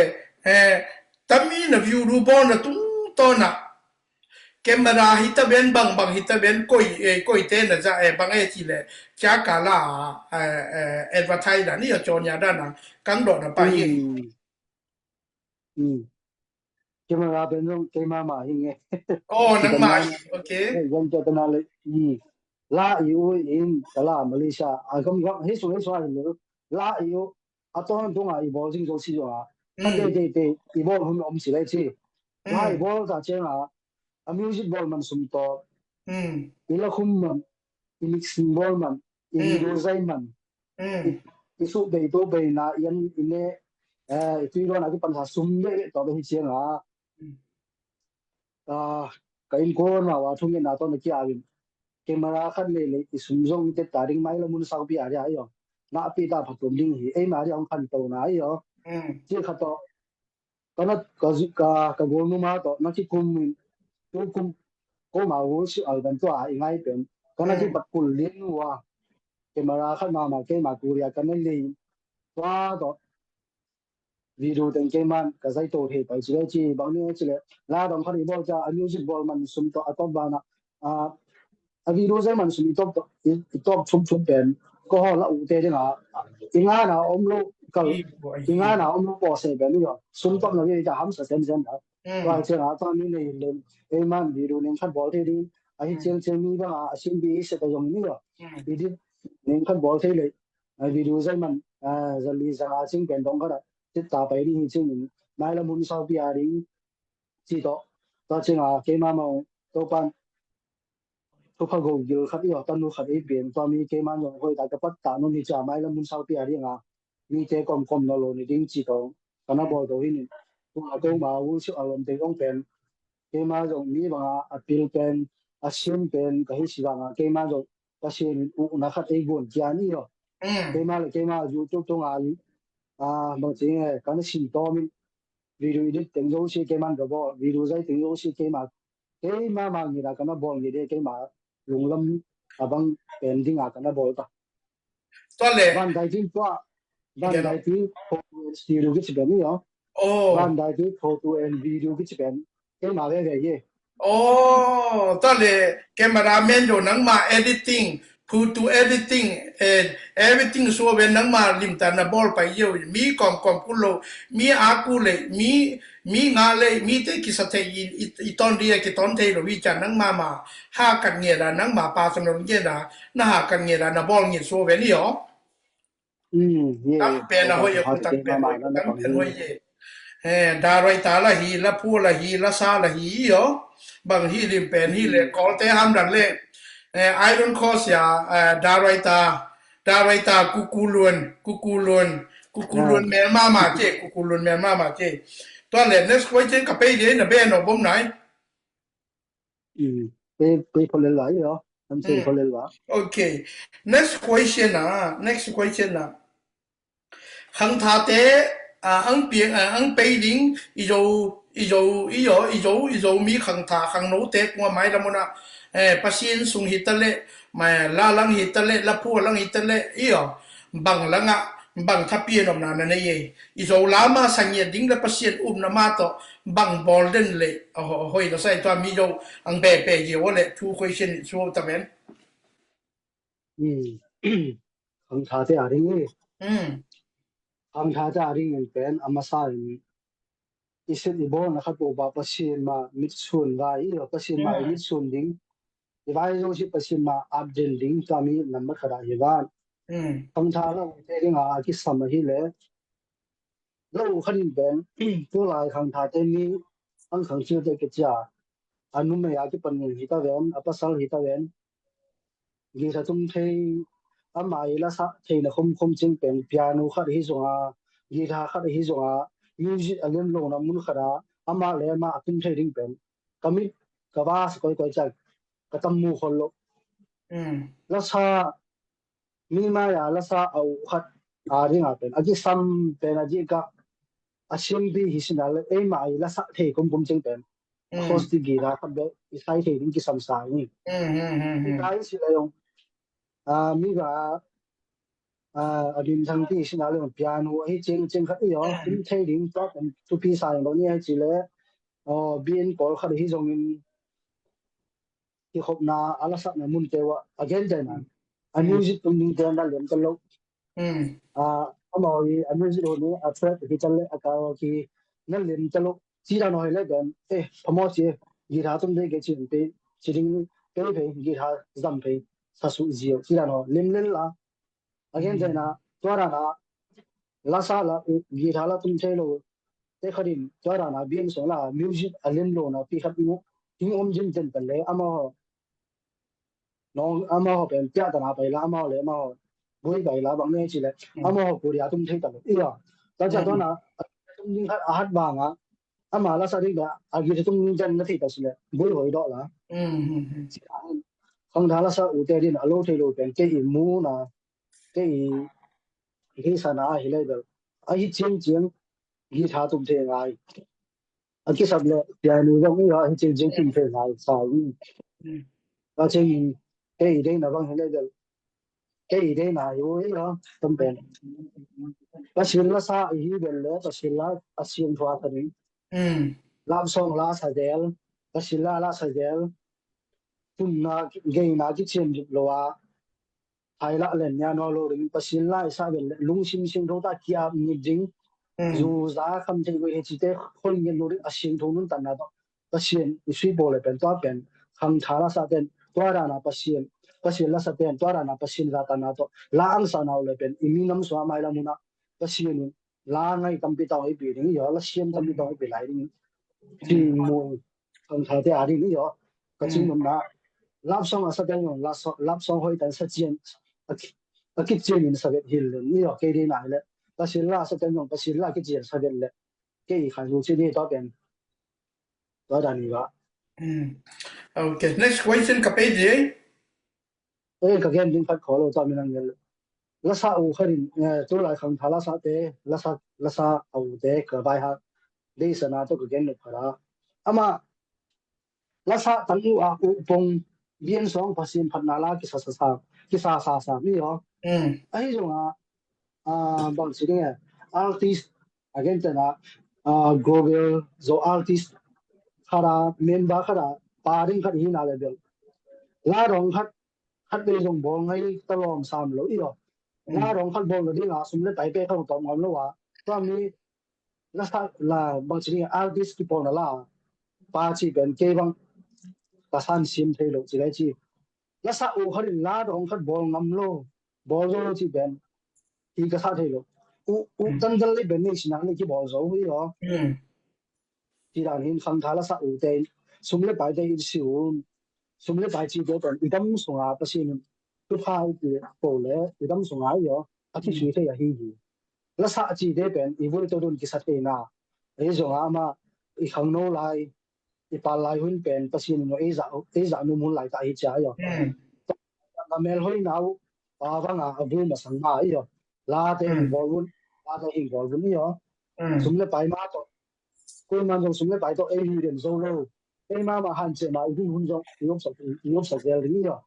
eh, tami na view du bawl na tungtawn ah. Camera hi ta ben bang bang hi ta ben koi, eh, koi te na za, eh, bang e ci le. Cia ka la, eh, eh, advertise dan i aw cawnya dan a. Kang dawh na pa hi. Camera pen zong keima mah hi nge. Oh, nang mah hi, ok. Zong tua tana le, i la i u in, ka la Malaysia, a gam gam, hei sung, hei sung a le, la i u, a tawng tunga i bawl zing zo si zo a. Ka te te te, i bawl hun om si le ci. La i bawl ta ciang a, a music bawl man sum tawh. I la khum man, i mixing bawl man, i video zai man. I, i suh bei to bei na, i an i ne, eh, i tui dawn a kipan sa sum bei bei tawh bei hi ciang a. Ah, ka innkuan a thungetna tawh na kia in. Camera khat nei le i sum zong i tet ta ding mai la mun saupi a dia i aw. Na pi ta phatum ding hi, ei ma dia hong khan to na i aw. Ci khat tawh, ka na, ka zu-, ka, ka golnuma tawh na kikum in, tu kum, ko ma worship album tua i ngai pen, ka na kipat kul lian ua, camera khat mama keima kuria ka na lei, tua tawh, video teng keiman ka zai to thei pai ci le ci, bang ni ci le, la dong khat i bawl ca, a music bawl man sum tawh, a top bana, a, a video zai man sum i top, i, i top thup thup pen. Ko ho la u te ding a. I ngana om lo kal. I ngana om lo po se pen i aw. Sum top na vi ta ham sa sem sem da. Wa che na ta ni nei le. Ei man video ning khat bawl thei ding. A hi chiang chiang mi bang a sim bi se ta yong ni aw. I dit ning khat bawl thei le. A video zai man, a, za li za nga ching pen dong khat a. Tit ta pai ding hi ching. Nai la mun sau pi a ding. Ci tawh, tua ciang a keima mah Topan thupha go gil khat i aw, tanu khat ei pian, tua mi keima zong hoi ta ka pat ta nun hi cia mai la mun sau pia ding a, mi te kom kom na lo ni ding ci tawh, ka na bawl to hi ni. Tua ko ma worship a lom te kong pen, keima zong mi bang a, a pil pen, a siam pen, ka hi si bang a, keima zong Pasian in ukna khat ei guan kia ni aw. Keima le keima YouTube tung a, a, bang ci nge, ka na si tawm in, video edit teng zo si keima ka bawl, video zai teng zo si keima, keima ma ngi da ka na bawl ngi de keima lunglam a bang pen ding a ka na bawl ta. Tua le. Van dai ting tua, van dai ting photo and studio ki ci pen ni aw. Oh. Van dai ting photo and video ki ci pen. Keima ve ve ye. Oh, tua le cameraman zo nang ma editing, who do everything, eh, everything suah ve, nangma limta na bawl pai io, mi kawmkawm kul lo, mi a ku le, mi, mi nga le, mi te kisa thei i, i, i ton ria ki ton thei lo, i chan nangma ma ha kat nge da, nangma personal nge da, na ha kat nge da, na bawl nge suah ve ni io. Tam pen a hoi a, tam pen hoi, tam pen hoi e. Eh, daraita la hi, la pua la hi, la sa la hi io. Bang hi lim pen hi le, kol te ham dan le. Eh, iron kos ya, eh, daraita, daraita kukulun, kukulun, kukulun mel mama che, kukulun mel mama che. Tua le next question ka pei de na ben o bom nai. Pei, pei pholel la io. Am sei pholel la. Okay. Next question na, next question na. Khangthate, ah, ang piang, ah, ang pei ding, i zo, i zo, i zo, i zo, i zo mi khangtha, khangnote kua mai lamuna, eh, Pasian sung hi ta le, mai la lang hi ta le, la phu lang hi ta le, io, bang langa, bang thapian om na na nei e. I zo lama sangia ding le Pasian um na ma to, bang bol den le, oh, hoi na sai to mi zo, ang pe pe je wo le, two question, two ta ben. Khangthate a ding i. Khangthate a ding in pen a masa in i sit i bawl na khat uh ba Pasian ma mitsun vai i lo, Pasian ma i mitsun ding. I vai zo si Pasian ma at den ding, tua mi nambat khat a hi van. Khangtha lo te ding a kisam a hi le. Lo khat in pen, tu lai khangthate mi, ang khang chiu te ke chia. A numei a kipan ngun hi ta ven, a pasal hi ta ven. Guitar tum thei, ama i la sa thei na khum khum ching pen, piano khat hi zong a, guitar khat hi zong a, music a lem lo na mun khat a, ama le ama a tum thei ding pen. Ka mit, ka va sa koi koi chak, ka tam mu khol lo. La sa, mi mai a la sa a uh khat a ding a pen. A kisam pen a dih ka a siampi hi sin a le, ei mai la sa thei kum kum ching pen. A khos ti gi la khat be, i sai thei ding kisam sa ni. I kai si la yong. A, mi ga, a, a din thang ti sin a le yong piano, hi ching ching khat i yong. Tum thei ding, tua pen tu pi sa yong lo ni hi chi le. O, bin pol khat hi zong in, kikhopna a la sakna munte uh a gentehna a music tum dingte na lem ta lo. A, amau i a music uh ni a track hi ta le a karaoke na lem ta lo. Ci dan uh hi le ben, eh, phamawh ci, guitar tum ding ke ci pe, ci ding pe pe, guitar zam pe, sa su zio, ci dan uh lem lel la. A gentehna, tua dana, la sa la, guitar la tum thei lo, te khat in, tua dana, biang song la, music a lem lo na, pi khat mu, hing om jim ten pen le, amaho, nong, amaho pen, pia dana pai la, amaho le, amaho, bui pai la, bang ne ci le, amaho, Korea tum thei ta lo, iya, ta ca tua na, tum ding khat, a hat bang a, ama la sa ding da, a guitar tum ding ten na thei ta si le, bui hoi do la. Khangtha la sa u te din, a lo thei lo pen, ke i mu na, Kei, kei sana ahi lei bel. Ahi ciangciang guitar tum thei ngai. A kisap le piano zong i ahi ciangciang tum thei ngai. Sa i. Ka ciang kei deina bang hi lei bel. Kei deina hi u hi a tam pen. Pasian la sa i hi bel le, Pasian la a siangthua ka ding. Love song la sa del, Pasian la la sa del. Tumna, geina kician dip lo a. Hai lah len nia naw lo ding, Pasian la i sa vel le, lungsim siangtho ta ki-ap ngit ding, zu za kham thei guai he cite khol ngit lo ding, a siangtho nuntakna tawh Pasian i sui pawl le pen, tua pen, khangtha la sa ten, tua dana Pasian, Pasian la sa ten, tua dana Pasian za tanna tawh, la ang sa na uh le pen, i minam sua mai la muna, Pasian in, la ngai tampi tawh i pi ding, i la siam tampi tawh i pi lai ding. Ci mu, khangthate a ding, i ka cing nopna. Love song a sa ten zong, love song, love song hoih tan sa cian, a ki, a kician in sa vet hil len, i kei dei nai le. Pasian la sa ten zong, Pasian la kician sa vet le. Kei khai zu ci dei tua pen. Tua dan i ba. Okay, next question ka pe dei. Eh, ka gen ding khat khaw lo ta mi nang ngel. Lasa u khat in, eh, tu lai khangtha lasa te, lasa, lasa a u te ka vai ha. Dei sana to ka gen nuk khat a. Ama, lasa tang u a u pong bian song Pasian phatna la kisa sa sa, kisa sa sa mi yo. Ahi zong a, a, bang si ding e. Artist, a gen tena, a, global zo artist khat a, member khat a, pa ding khat hi na le bel. La dong khat, khat vei zong bawl ngai ta lawm sam lo i aw. La dong khat bawl nadinga sum le pai pek khong tawm ngam lo a, tua mi la sa la bang ci ding, artist kipawlna la pa ci pen kei bang ka san sim thei lo ci lai ci. La sa uh khat in la dong khat bawl ngam lo, bawl zo lo ci pen hi ka sa thei lo. Uh uh tan dal le pen nei sinak le kibawl zo hi lo. Ci dan hin khangtha la sa uh te in sum le pai te in si un, sum le pai ci te pen i dam sunga Pasian in tu pha i ti ko le i dam sunga i aw a kisui thei ahi hi. La sa ci te pen i vui to dun kisa thei na. Ei zonga ama i khangno lai i pal lai hun pen Pasian in ei za ei za num hun lai ta hi cia i aw. Na mel hoi nau pa vanga a vui masang ma i aw. La te hin bawl un, la te hin bawl un i aw. Sum le pai ma to. Kuiman zong sum le pai to ei hi den zo lo. Ei ma ma han ce ma i hun hun zong i opsa i opsa zel ding i aw.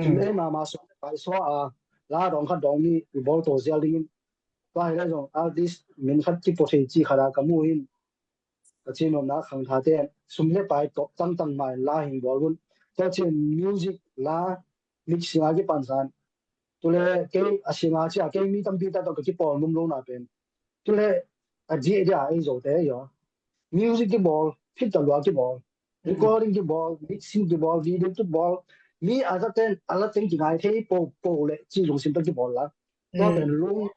Sum ei ma ma sum le pai so a la dong khat dong ni i bawl to zel ding in. Tua hi le zong artist min khat ki po thei ci khat a ka mu in. Ka ci nopna khangtha te sum le pai to tang tang ma in la hin bawl un. Tua ci music la mix singa ki pan san. Tule kei a singa cia kei mi tampi ta to ka kipawl num lo na pen. Tule a ji dia ei zo te yo. Music kibawl, phit ta lua kibawl. Recording kibawl, mixing kibawl, video kibawl. Mi a za ten a la ten ki ngai thei po po le ci lungsim ta kibawl la. Tua pen lung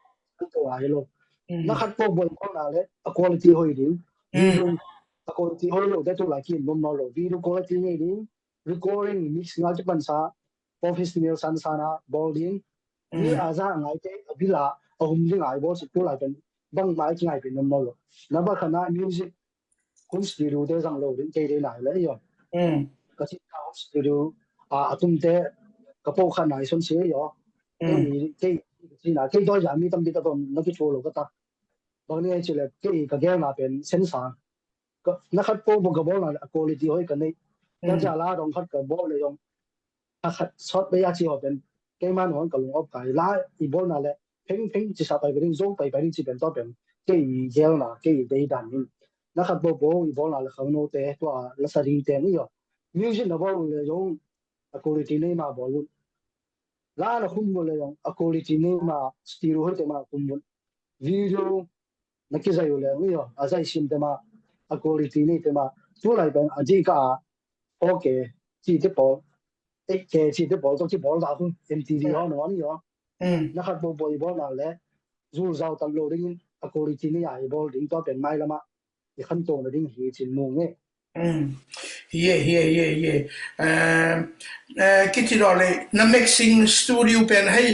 to ai lo. Na khat po bawl ko na le a quality hoi ding. Video a quality hoi lo te tu la ki nom no lo. Video quality nei ding. Recording mix nga ki pan sa professional san sana bawl ding. Mi a za ngai te a bila a hum ding ai bawl si tu lai pen bang mai ki ngai pen nom lo. Na ba khana music home studio te zang lo ding kei de nai le yo. Ka ci ka home studio a atum te ka po khan nai son si yo. Kei kei ci na kei doi ya mi tam bi ta ton na ki chu lo ka ta. Bang ni ai ci le kei ka gel na pen sen sa. Na khat po po ka bawl na le a quality hoi ka nei. Ka ja la dong khat ka bawl le dong. A khat sawt bei a ci ho pen keima nuam ka lung op kai la i bawlna le pheng pheng ci sa pai pai ding zo pai pai ding ci pen tua pen kei i gelna kei i dei dan in na khat bo bo i bawlna le khang no te tua la sa ding te ni yo music na bawl le zong a quality nei ma bawl un la na khum bawl le zong a quality nei ma stereo hoi te ma khum un video na kizai uh leng uh a zai sim tema a quality nei tema tulai pen a dih ka a four K ci te pawl eight K ci te pawl tawh ci bawl dah hun M T V haw nawn hi haw na khat bawlbawl i bawlna le zul zau tal lo dingin a quality nei a i bawl ding tua pen mai lama i khan tawng na ding hi cin mu nge. Ye ye ye ye. Kici daw le na mixing studio pen hei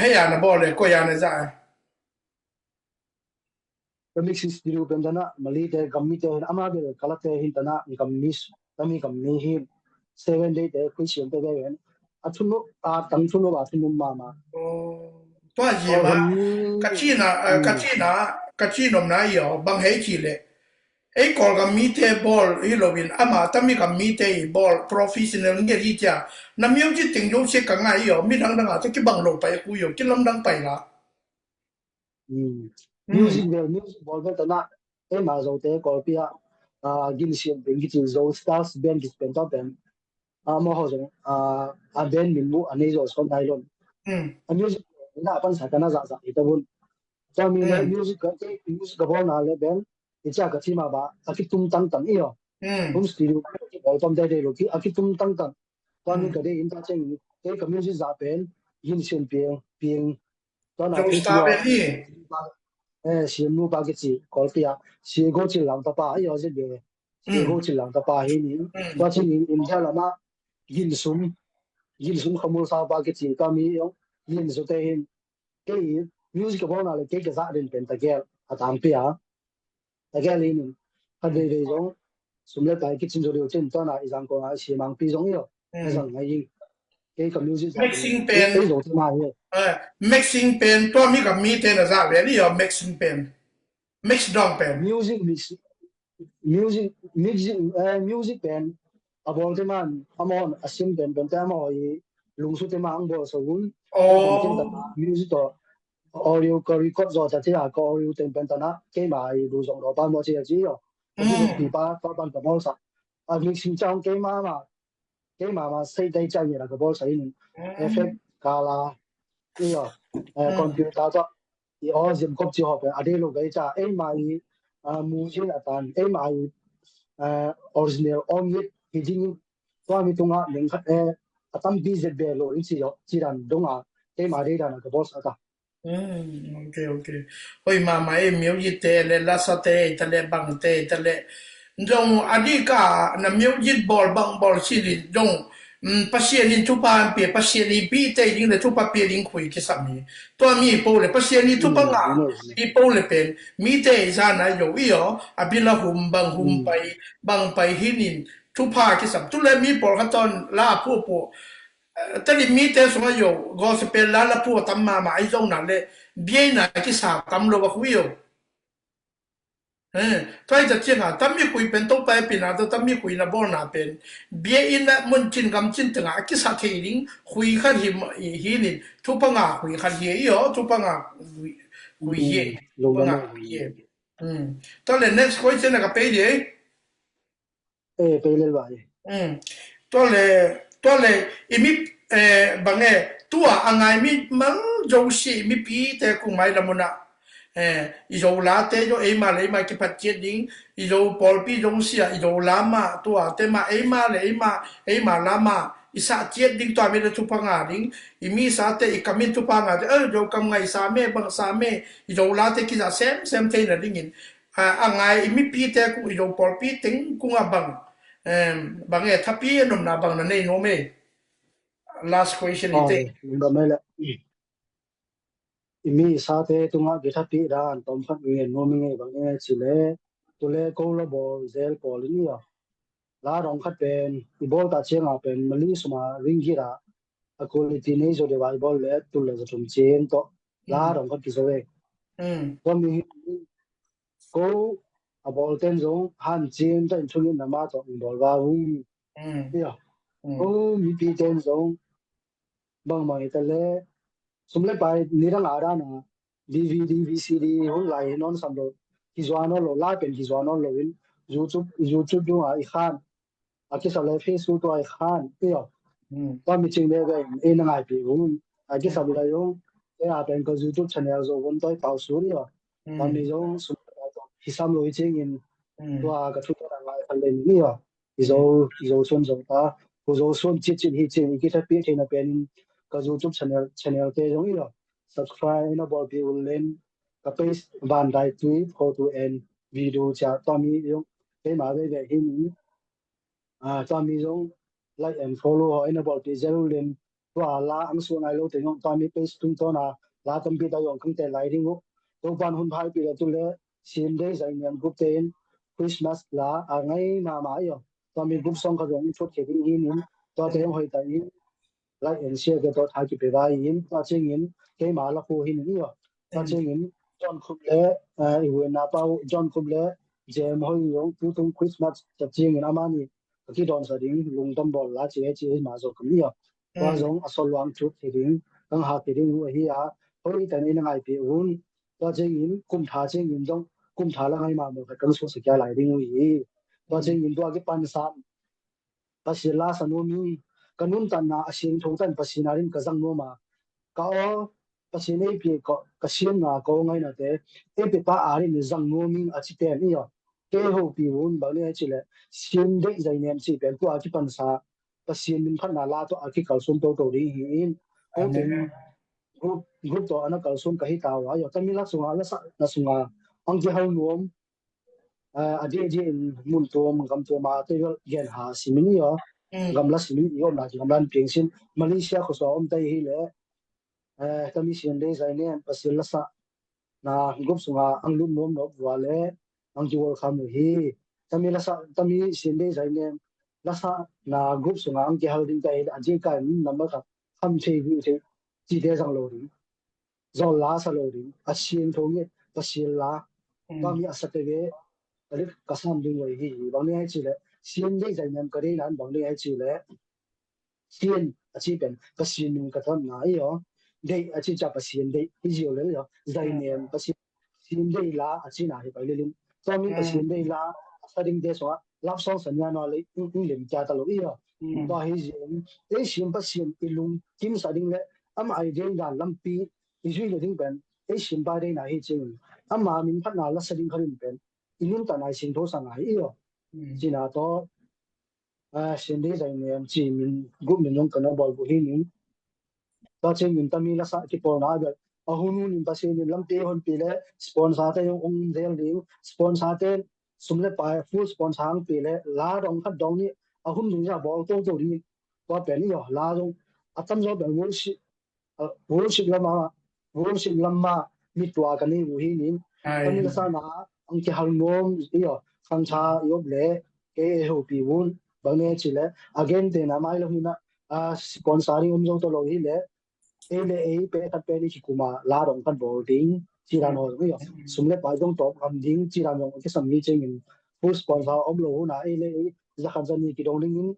hei a na bawl le koi a na za. Ka mixing studio pen dana Malay te gam mi te hin ama bel kala te hin dana gam mi tami gam mi hin seven day te khui siam te bel hin a thunu a tang thunu a thunu mama. Tua hi ma ka china ka china ka chinom na yo bang hei chi le. Ei Kawlgam mite bawl hi loin ama tami gam mite i bawl professional nge hi cia na miau ci ting yo se ka ngai yo mi dang dang a te ki bang lo pai ku yo ki lam dang pai la. Music vel music bawl vel tana ei ma zo te Kawlpi a gin siam pen ki ci zo stars band ki pen ta pen a mo ho zong a band min mu a nei zo so nai lon. A music na pan sa kana za za i ta bun. Tua mi le music ka music ka bawl na le band i cia ka thima ba a ki tum tang tang i yo. Home studio ka bawl tom dai dai lo ki a ki tum tang tang. Tua mi ka dei in ta cheng ei ka music za pen yin sian piang piang. Tua na ki tua eh siam nu pa ki ci Kawlpi a si go cil lang ta pa i yo zit be. Si go cil lang ta pa hi ni. Tua chin in in ja lama yin sum yin sum khamul sa pa ki ci tua mi yo yin su te hin. Kei music ka bawl na le kei ka zah den pen ta gel a tang pia ta gel in in khat vei vei zong sum le pai kicin zo deu cin tua na i zang ko na i si mang pi zong i lo i zang ngai i kei ka music zah mixing pen ei zo te ma hi. Mixing pen tua mi ka mi te na zah ve ni yo mixing pen mix dong pen music mix music music eh, music pen a bawl te man a mon a sim pen pen te a mo i lungsu te ma ang bawl so hun music to audio ka record zo ta ti a ka audio ten pen ta na ke ma i lu zong ro pa mo ti a ti yo ti pa pa ban ka bawl sa a mixing chang ke ma ma keima ma sei tei ca ngira ka bol sa in, effect kala, iyo, computer to i aw zim kop ci ho pen a dei lo gai ca, eima i muzin a tan, eima i original om hit hi ding, tua mi tunga ning khat e a tampi zet be lo in ci dan donga keima dei dan a ka bol sa ta. Ok, ok. Hoi mama e, music te le, lasa te ta le, bang te ta le. Dong a di ka na music bol bang bol si di dong. Pasian in thupha an pia, Pasian in pi te ding le thupha pia ding khui kisam hi. Tua mi po le Pasian in thupha nga i po le pen mi te zana yo i yo a bila hum bang hum pai bang pai hinin thupha kisam tu le mi pol khaton la pu pu. Tadi mite sungah yo gospel la la pu a tam mama i zong na le bia ina kisa tam lo a hui yo. Tua i ta cianga tam mi khui pen Topa e pina to tam mi khui na bol na pen bia ina mun cin gam cin tenga a kisa thei ding khui khat hi hi nin thupha nga khui khat hi i yo thupha nga khui hi thupha nga khui hi. Tua le next question a ka pei di. Eh, pei lel vai. Tua le tua le i mi bang e tua a ngai mi mang zo si i mi pi te kung mai lamuna. I zo la te zo eima le eima kipat ciat ding i zo pawlpi zo sia i zo la ma tua te ma eima le eima eima la ma i sa ciat ding tua mi le thupha nga ding i mi sa te i kamin thupha nga te zo kam ngai sa me bang sa me i zo la te kiza sem sem thei na dingin a ngai i mipi te kung i lo pawlpi teng kung a bang bang e thapi a nomna bang na nei nuam e. Last question i te. I mi i sa te tungah kithapi dan tom khat ngen nuam i ngei bang e ci le tu le ko la bawl zel pawl in i a la dong khat pen i bawl ta cianga pen mali suma ringgit a a quality nei zo deuh a i bawl le tu le za thum cin tawh la dong khat kizo e. Tua mi ko a bawl ten zong han cin ta in thungin nama tawh in bawl va ung. Ia ko mipi ten zong bangmang i ta le sum le pai ni dang a dan a DVD VCD hun lai hi nawn sam lo kizuan nawn lo la pen kizuan nawn lo in YouTube YouTube dung a i khan a kisa le Facebook tua i khan i a tua mi cing le ve in ei na ngai pi hun a kisa le yung e a pen ka YouTube channel zo hun toi pau su i a tua mi zong sum hi sam lo i cing in tua ka thu ta ngai khan le ni a i zo i zo suan zo ta ku zo suan cit cit hi cing i kithapi thei na pen in ka YouTube channel channel te zong i a subscribe i na bawl pi un len ka page Van Dai Tui photo and video cia tua mi zong keima ve ve hi ni. Tua mi zong like and follow ho i na bawl pi zel un len tua la ang suan ai lo te zong tua mi page tung tawn a la tampi ta zong kang te lai ding uh. Topan hun phai pi le tu le sin dei zai niam group te in Christmas la a ngai mama i a tua mi group song ka zong i phut khe ding hi nin tua te zong hoi ta in like and share te tawh tha kipe vai in tua cingin keima la khu hi nin i a tua cingin John Khup le i huenna pau John Khup le Jem hoi zong tu tung Christmas ta cingin amani ka kidon sa ding lungdam bawl la ci he ci he ma zo kam i a tua zong a sol luang cut hi ding kang hak hi ding uh ahi a hoi tan i na ngai pi un tua cingin kum tha cingin zong kum tha la ngai ma mo khat kang suak sa kia lai ding uh hi tua cingin tua kipan sam Pasian la sa nuam ing ka nuntanna a siangtho tan Pasian a ding ka zang nuam a ka aw Pasian ei pi ka siamna ka aw ngaina te ei pi pa a ding zang nuam ing a ci pen i a kei ho pi un bang ni a ci le siam deih zai nem ci pen tua kipan sa Pasian min phatna la tawh a kikalsuan toto ding hi in ko pen group group tawh ana kalsuan ka hi ta uh a i a tami la sunga la sa na sunga ang kihal nuam a dia dia in mun tuam gam tuam a te gen ha simin i a gamla simin i omna ki gamla piang sin Malaysia khuasua om tai hi le tami sian dei zai nen Pasian la sa na group sunga ang lut nuam nop vua le ang ki welcome uh hi tami la sa tami sian dei zai nen la sa na group sunga ang kihal ding tai hi le a dia kai min number khat kham thei hi thei ci te zang lo ding zol la sa lo ding a siangtho nget Pasian la tami a sa te ve ka lik ka sam ding wei hi bang ni hai ci le sian dei zai nem ka dei nan bang ni hai ci le sian a ci pen Pasian min ka thon na i aw deih a ci ca Pasian deih i zio le i aw zai nem Pasian sian dei la a ci na hi pai le lim tami Pasian dei la a sa ding te so a lap song sa nia no le ing lim kia ta lo i aw Tua hi zia in ei sim Pasian i lungkimsa ding le ama i deihdan lampi i zui le ding pen ei sim pa deihna hi ciangin ama min phatna la sa ding khat in pen i nuntakna i singtho sa ngai i aw. Cina tawh Sian Dei Zainem ci min group min zong ka na bawl buhi ning. Tua ciangin tami lasa kipawlna a bel a hun hun in Pasian in lampi honpi le sponsor te zong ong zel ding, sponsor te sum le pai full sponsor hangpi le la dong khat dong nih a hun ding za bawl toto ding. Tua pen i aw la zong a tamzaw pen worship worship lama worship lama mi tua ka nei uh hi nin. Ai. Kami ka sana ang kihal nuam i aw khangtha i op le kei e hopi un bang ne ci le again te na mai la huna a sponsor ding om zo to lo hi le ei le ei pe khat pe ni kikuma la dong khat bawl ding ci dan ho i aw sum le pai dong top kam ding ci dan dong kisam ni cengin full sponsor om lo huna ei le ei za khat za ni kidong dingin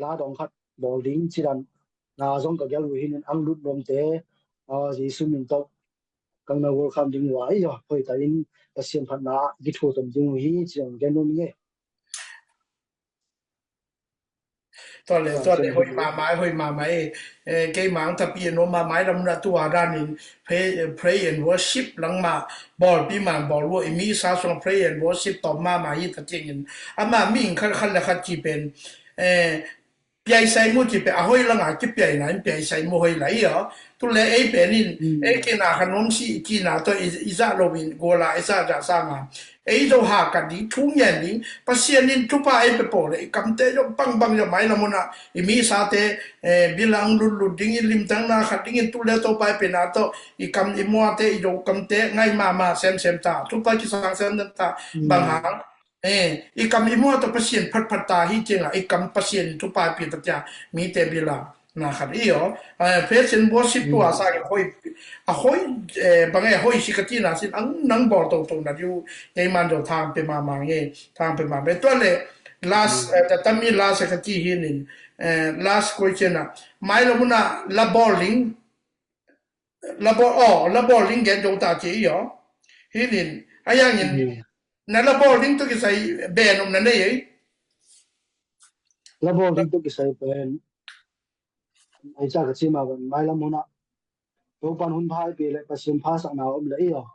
la dong khat bawl ding ci dan na zong ka gel uh hi nin ang lut nuam te Jesu min tawh kang na welcome ding uh a i aw hoi ta in Pasian phatna githu tom ding uh hi ci ang gen nuam nge. Tua le tua le hoi mamai hoi mamai. Keima ang tapi no mamai lam na tua dan in pray and worship lang ma bawl pi ma bawl uh i mi sa song pray and worship tom mamai hi ta tiang in ama mi khat khat le khat ci pen piaisai mu ci pe a hoi langa kipiaina in piaisai mu hoi la i aw. Tu le ei pen in ei kina kha nuam si i kina tawh i zah lo in gola i zah zah sanga ei zo ha ka ding thu ngen ding Pasian in thupa ei pe paw le i kamte zong bangbang zong mai lamuna i mi sate bilang lutlut ding i limtang na khat ding in tu le topa i pe na tawh i kam i muate i zo kamte ngai mama semsem ta thupa kisang semsem ta bang hang Eh, i kam i muat a Pasian phatphat ta hi cianga i kam Pasian in thupa pi ta cia mite bila na khat i aw. Eh, Pasian worship tua sa a hoi a hoi eh, bang e hoi si ka tina sin ang nang bawl to to na diu kei man do thang pe ma ma nge thang pe ma be tua le last eh, ta tami last ka ti hi nin eh, last question a mai lo muna la bowling la bawl aw la bawl ding gen zo ta ci i aw. Hi nin a yang in na la bawl ding tu kisai ben um na nei ei. La bawl ding tu kisai ben ai ca ka ci ma ban mai lam huna Topan hun phai pi le Pasian phasakna om le i aw.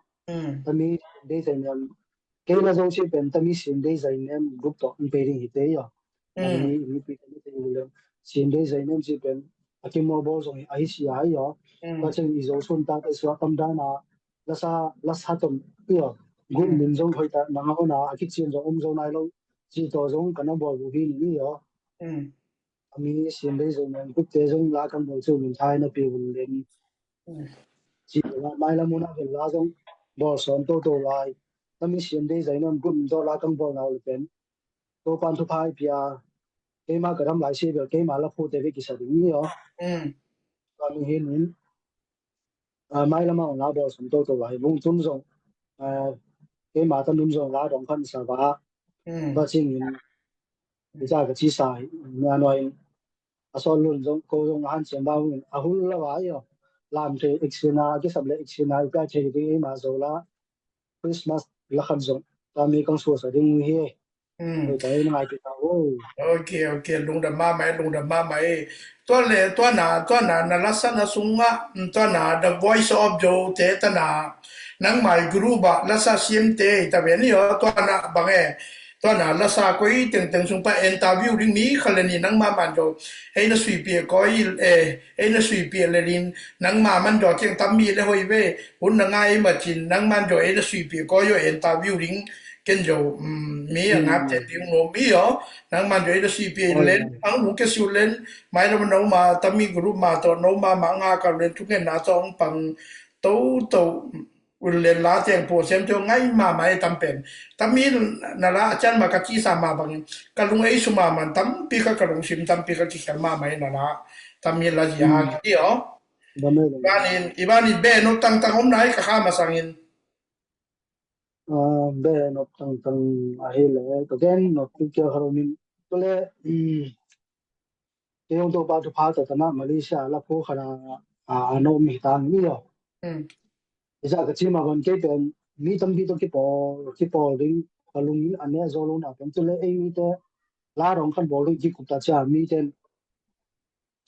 Tami dei sai niam kei la zo ci pen tami sin dei sai niam group to an pe ding hi te i aw. Ani mi pi tami te i le sin dei sai niam ci pen a kim mo bol zong a hi si a i aw. Ka cheng i zo sun ta te suak tam dan a la sa la sa tom i aw. Group min zong hoi ta nang a hona a ki chin zong om zo nai lo ci to zong ka na bol bu hi ni i aw. A mi sin dei zong nang group te zong la kan bol cu min thai na pi bul len. Ci la mai la mun a vel la zong bol som to to lai. Tami sin dei zai nam group min to la kan bol na ul pen. Topan thuphai pia keima ka dam lai si bel keima la phu te ve kisa ding ni aw. Ka mi hin in mai lamah la bawl sum toto lai vung tun zong keima ta nun zong la dong khan sa va va cing in i ca ka ci sa hi na nuai in a sawl lun zong ko zong a han siam va vung in a hul la va i aw. Lam thei eksina a kisam le eksina i pia thei ding eima zo la Christmas la khan zong tami kang suasa ding hi. Ok, ok, lungdam mahmah e, lungdam mahmah e. Tua le tuana tuana na lasa na sungah tuana The Voice of Zo te tana nangmai group ah lasa siam te ta ve ni aw tuana bang e. Tuana lasa koi tengteng sung pa interview ding mi kha le ni nangmah man zo. Hei na suipia koi e, hei na suipia le nin nangmah man zo tiang tam mi le hoi ve. Hun na ngai ma cin nangmah zo hei na suipia koi o interview ding ken zo mi a ngap te ding no mi aw. Nang man zo i da sipi len ang hu ke siu len mai na no ma tami group ma to no ma ma nga ka len tu ngen na to ang pang to to ul len la teng po sem to ngai ma ma e tam pen tami na la chan ma ka ci sa ma bang ka lung ei su ma man tampi ka ka lung sim tampi ka ki khel ma ma e na la tami la ji ha ki aw. Ibanin ibanin be no tang tang om nai ka kha ma sangin. Be nop tangtang ahi le ka gen nop tu kia kharo min tu le kei hong topa thupha ta tana Malaysia la pho khana a nom hi tang ni lo. Isa ka chima ban kei pen mi tampi to kipawl kipawl ding ka lungin a ne zo lo na pen tu le ei mi te la dong khat bawl ding kikup ta cia mi ten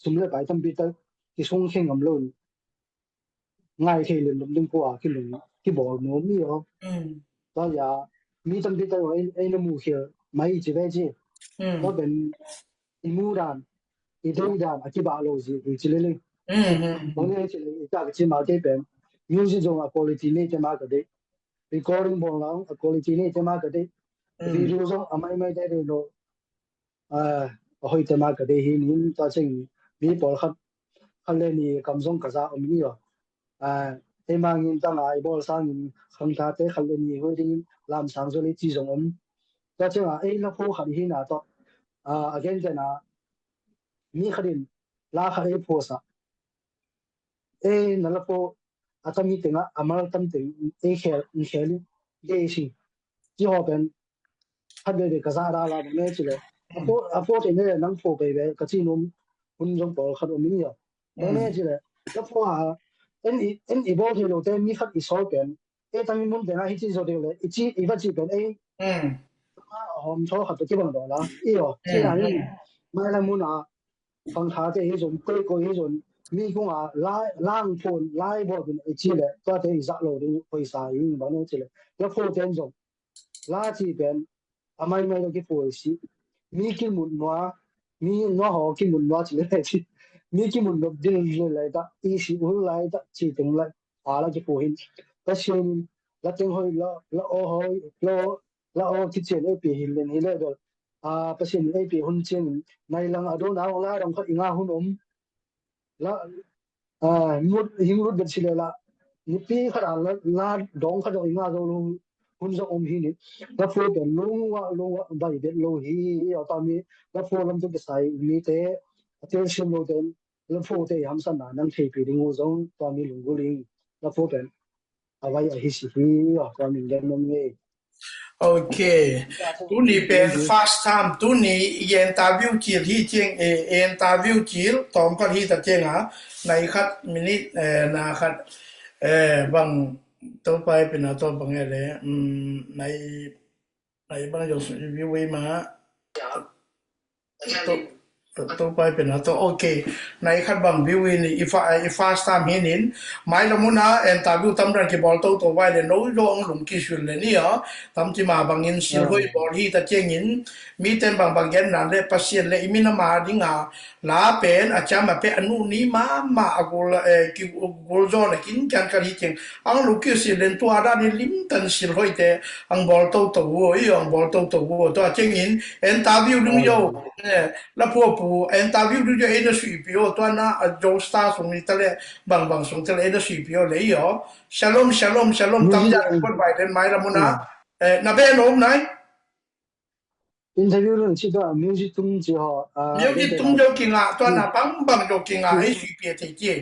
sum le pai tampi tak kisung khe ngam lo in ngai thei len ding pua kilung kibawl nuam mi aw. Tua ya mi tampi tak ei ei na mu khia mai ci ve ci. Tua ben i mu dan i dei dan a kibah lo zi ui ci lele. Tua ne ci le i ta ka ci ma te pen music zong a quality nei te ma ka dei. Recording bawl lang a quality nei te ma ka dei. Video zong a mai mai te dei lo. A hoih te ma ka dei hi nin tua ceng mi pawl khat khat le ni kam zong ka za om ni aw. Ei mangin tanga i bawl sangin khangthate khat le ni huai dingin lamsang zo le ci zong om. Tua cenga ei na pho khat hi na tawh a gen tena mi khatin la khat ei pho sa ei na la pho a tam hi tenga a mal tam teng ei khel in khel in ei si ci haw pen khat veve ka zah dah la bang ne ci le a pho a pho te ne nang pho veve ka ci num hun zong pawl khat om in ya bang ne ci le ka pho ha en i en i bawl thei lo te mi khat i sawl pen ei tam i mun tena hi ci zo deuh le i ci i va ci pen ei a hawm thaw khat te kibang daw la i aw ci na hi mai la mun a khangthate hi zon koikoi hi zon mi kunga lai lang phon lai bawl pen i ci le tuate i zah lo ding hoisa hi bang ne ci le la pho ten zong la ci pen a mai mai lo kiphuai si mi kimut nua mi nua ho kimut nua ci le ci mi kimut nop dil le lai ta i si ul lai ta ci teng lai a la kiphuai hin Pasian in la teng hoi la la o hoi lo la o kician ei pi hin len hi le bel a Pasian in ei pi hun cian in nai lang a don a la dong khat i nga hun om la a ngut hing lut bet si le la nipi khat a la la dong khat dong i nga zo lo hun zong om hi ni la phu pen lungwa lungwa bai bet lo hi i aw ta mi la phu lam tu kisai mi te a tel sim lo ten la phu te i hamsan na nang thei pi ding u zong ta mi lunggul ing la phu pen a vai a hi si hi i aw ta mi gen nom nge. Ok. Tuni pen first time, tuni i interview cil hi ciang, e, interview cil tawm khat hi ta ciang a, nai khat minute, e, na khat, e, bang, to pai pina to bang e le, mm, nai, nai bang jong view ma, to, to pai pen a to, ok. Nai khat bang view in i fa, i first time hi nin, mai la mun a interview tam dan kibawl to to vai le no zong lung kisul le ni a, tam ti ma bangin silhoi bawl hi ta ciangin, mi ten bang bang gen nan le Pasian le i min a ma ding a, la pen a ciam a pe a nu ni ma ma a gul, e, ki gul zon a kin kian kar hi ciang, ang lung kisul len tua dan i lim tan silhoi te, ang bawl to to vo, i ang bawl to to vo, tua ciangin, interview ding yo, e, la phuapu, interview ding yo, e na sui pio, tua na, a Joe Star sung ni ta le, bang bang sung ta le, e na sui pio le, i yo. Shalom, shalom, shalom, tam ja, pon bai den mai la mun a. E, na be nom nai? Interview ding ci tua, music tung ci ho, a, music tung yo kinga, tua na bang bang yo kinga, e sui pio te ci.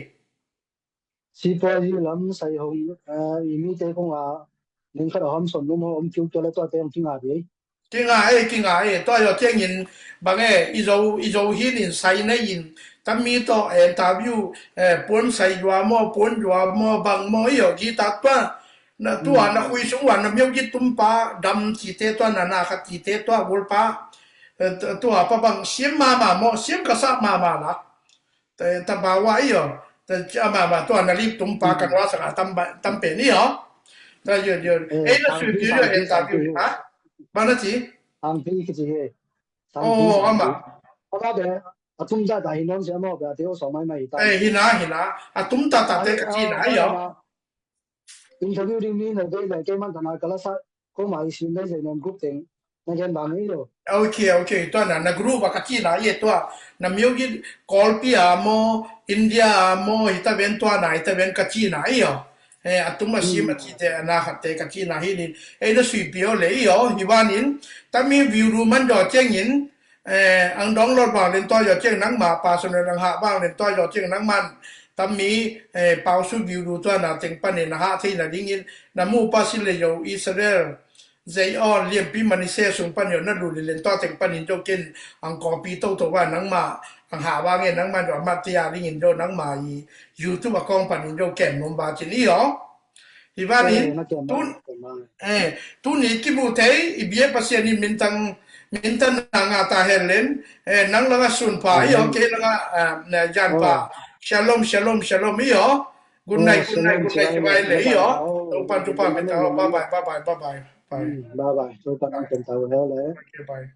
Sipawi lam sai hong, eh, i mite kong a, ning khat a hom son num hong om kiu tua le tua te hong kinga di. Kinga e, kinga e, tua yo ciangin, bang e, i zo, i zo hin in sai nei in, tam mi to, eh, interview, eh, puan sai yua mo, puan yua mo, bang mo, i yo gi ta tua, na tua, na hui sung wan, na miau gi tum pa, dam ci te tua, na na khat ci te tua, gul pa, eh, tua pa bang, siam ma ma mo, siam ka sa ma ma la. Te, ta ba wa i yo. Te, ama, ama, tua na lip tung pa kan wa sa ka tam ba, tam pe ni yo. Ta yo, yo. Eh, ei na sui pi yo, ei ta pi ha. Ba na ci. Ang pi ki ci he. Oh, ama. Ama be, a tum ta ta hi non se ama be, a te o so mai mai ta. Eh, hi na, hi na. A tum ta ta te ka ci na yo. Interview ding mi na dei na ke man ta na ka la sa. Ko mai sin dei zai non group teng. Na gen bang i lo. Ok, ok. Tua na, na group a ka ci na ye tua. Na miau gi Kolpi a mo, India a mo, hita ven tua na, hita ven ka ci na i yo. Eh, a tum a sim a ci te, na khat te ka ci na hi nin. Eh, na sui pio le i yo, hi wan in. Ta mi view ru man do ciang in. Eh, ang download bang len tua yo ciang nang ma, personal ang ha bang len tua yo ciang nang man. Tam mi, eh, pau su view ru tua na teng pan in, na ha thei na ding in. Na mu pa si le yo Israel. Zei on liampi mani se sung pan yo na lu li len to teng pan in jo ken ang copy to to wa nang ma ang ha wa nge nang ma jo ma tia ling in jo nang ma i YouTube a kong pan in jo ken nom ba cin i yo. Hi wa ni tun eh tun i ki mu thei i bia Pasian i min tang Minthang na ngah ta hen len, eh, nang langa sun pha i aw, kei langa, ah, na jan pha. Shalom, shalom, shalom i aw. Good night, good night, good night, bye bye le i aw. Topa'n thupha pia ta, bye bye, bye bye, bye bye. Bye bye. Topa'n thupha pia ta hen le. Okay, bye.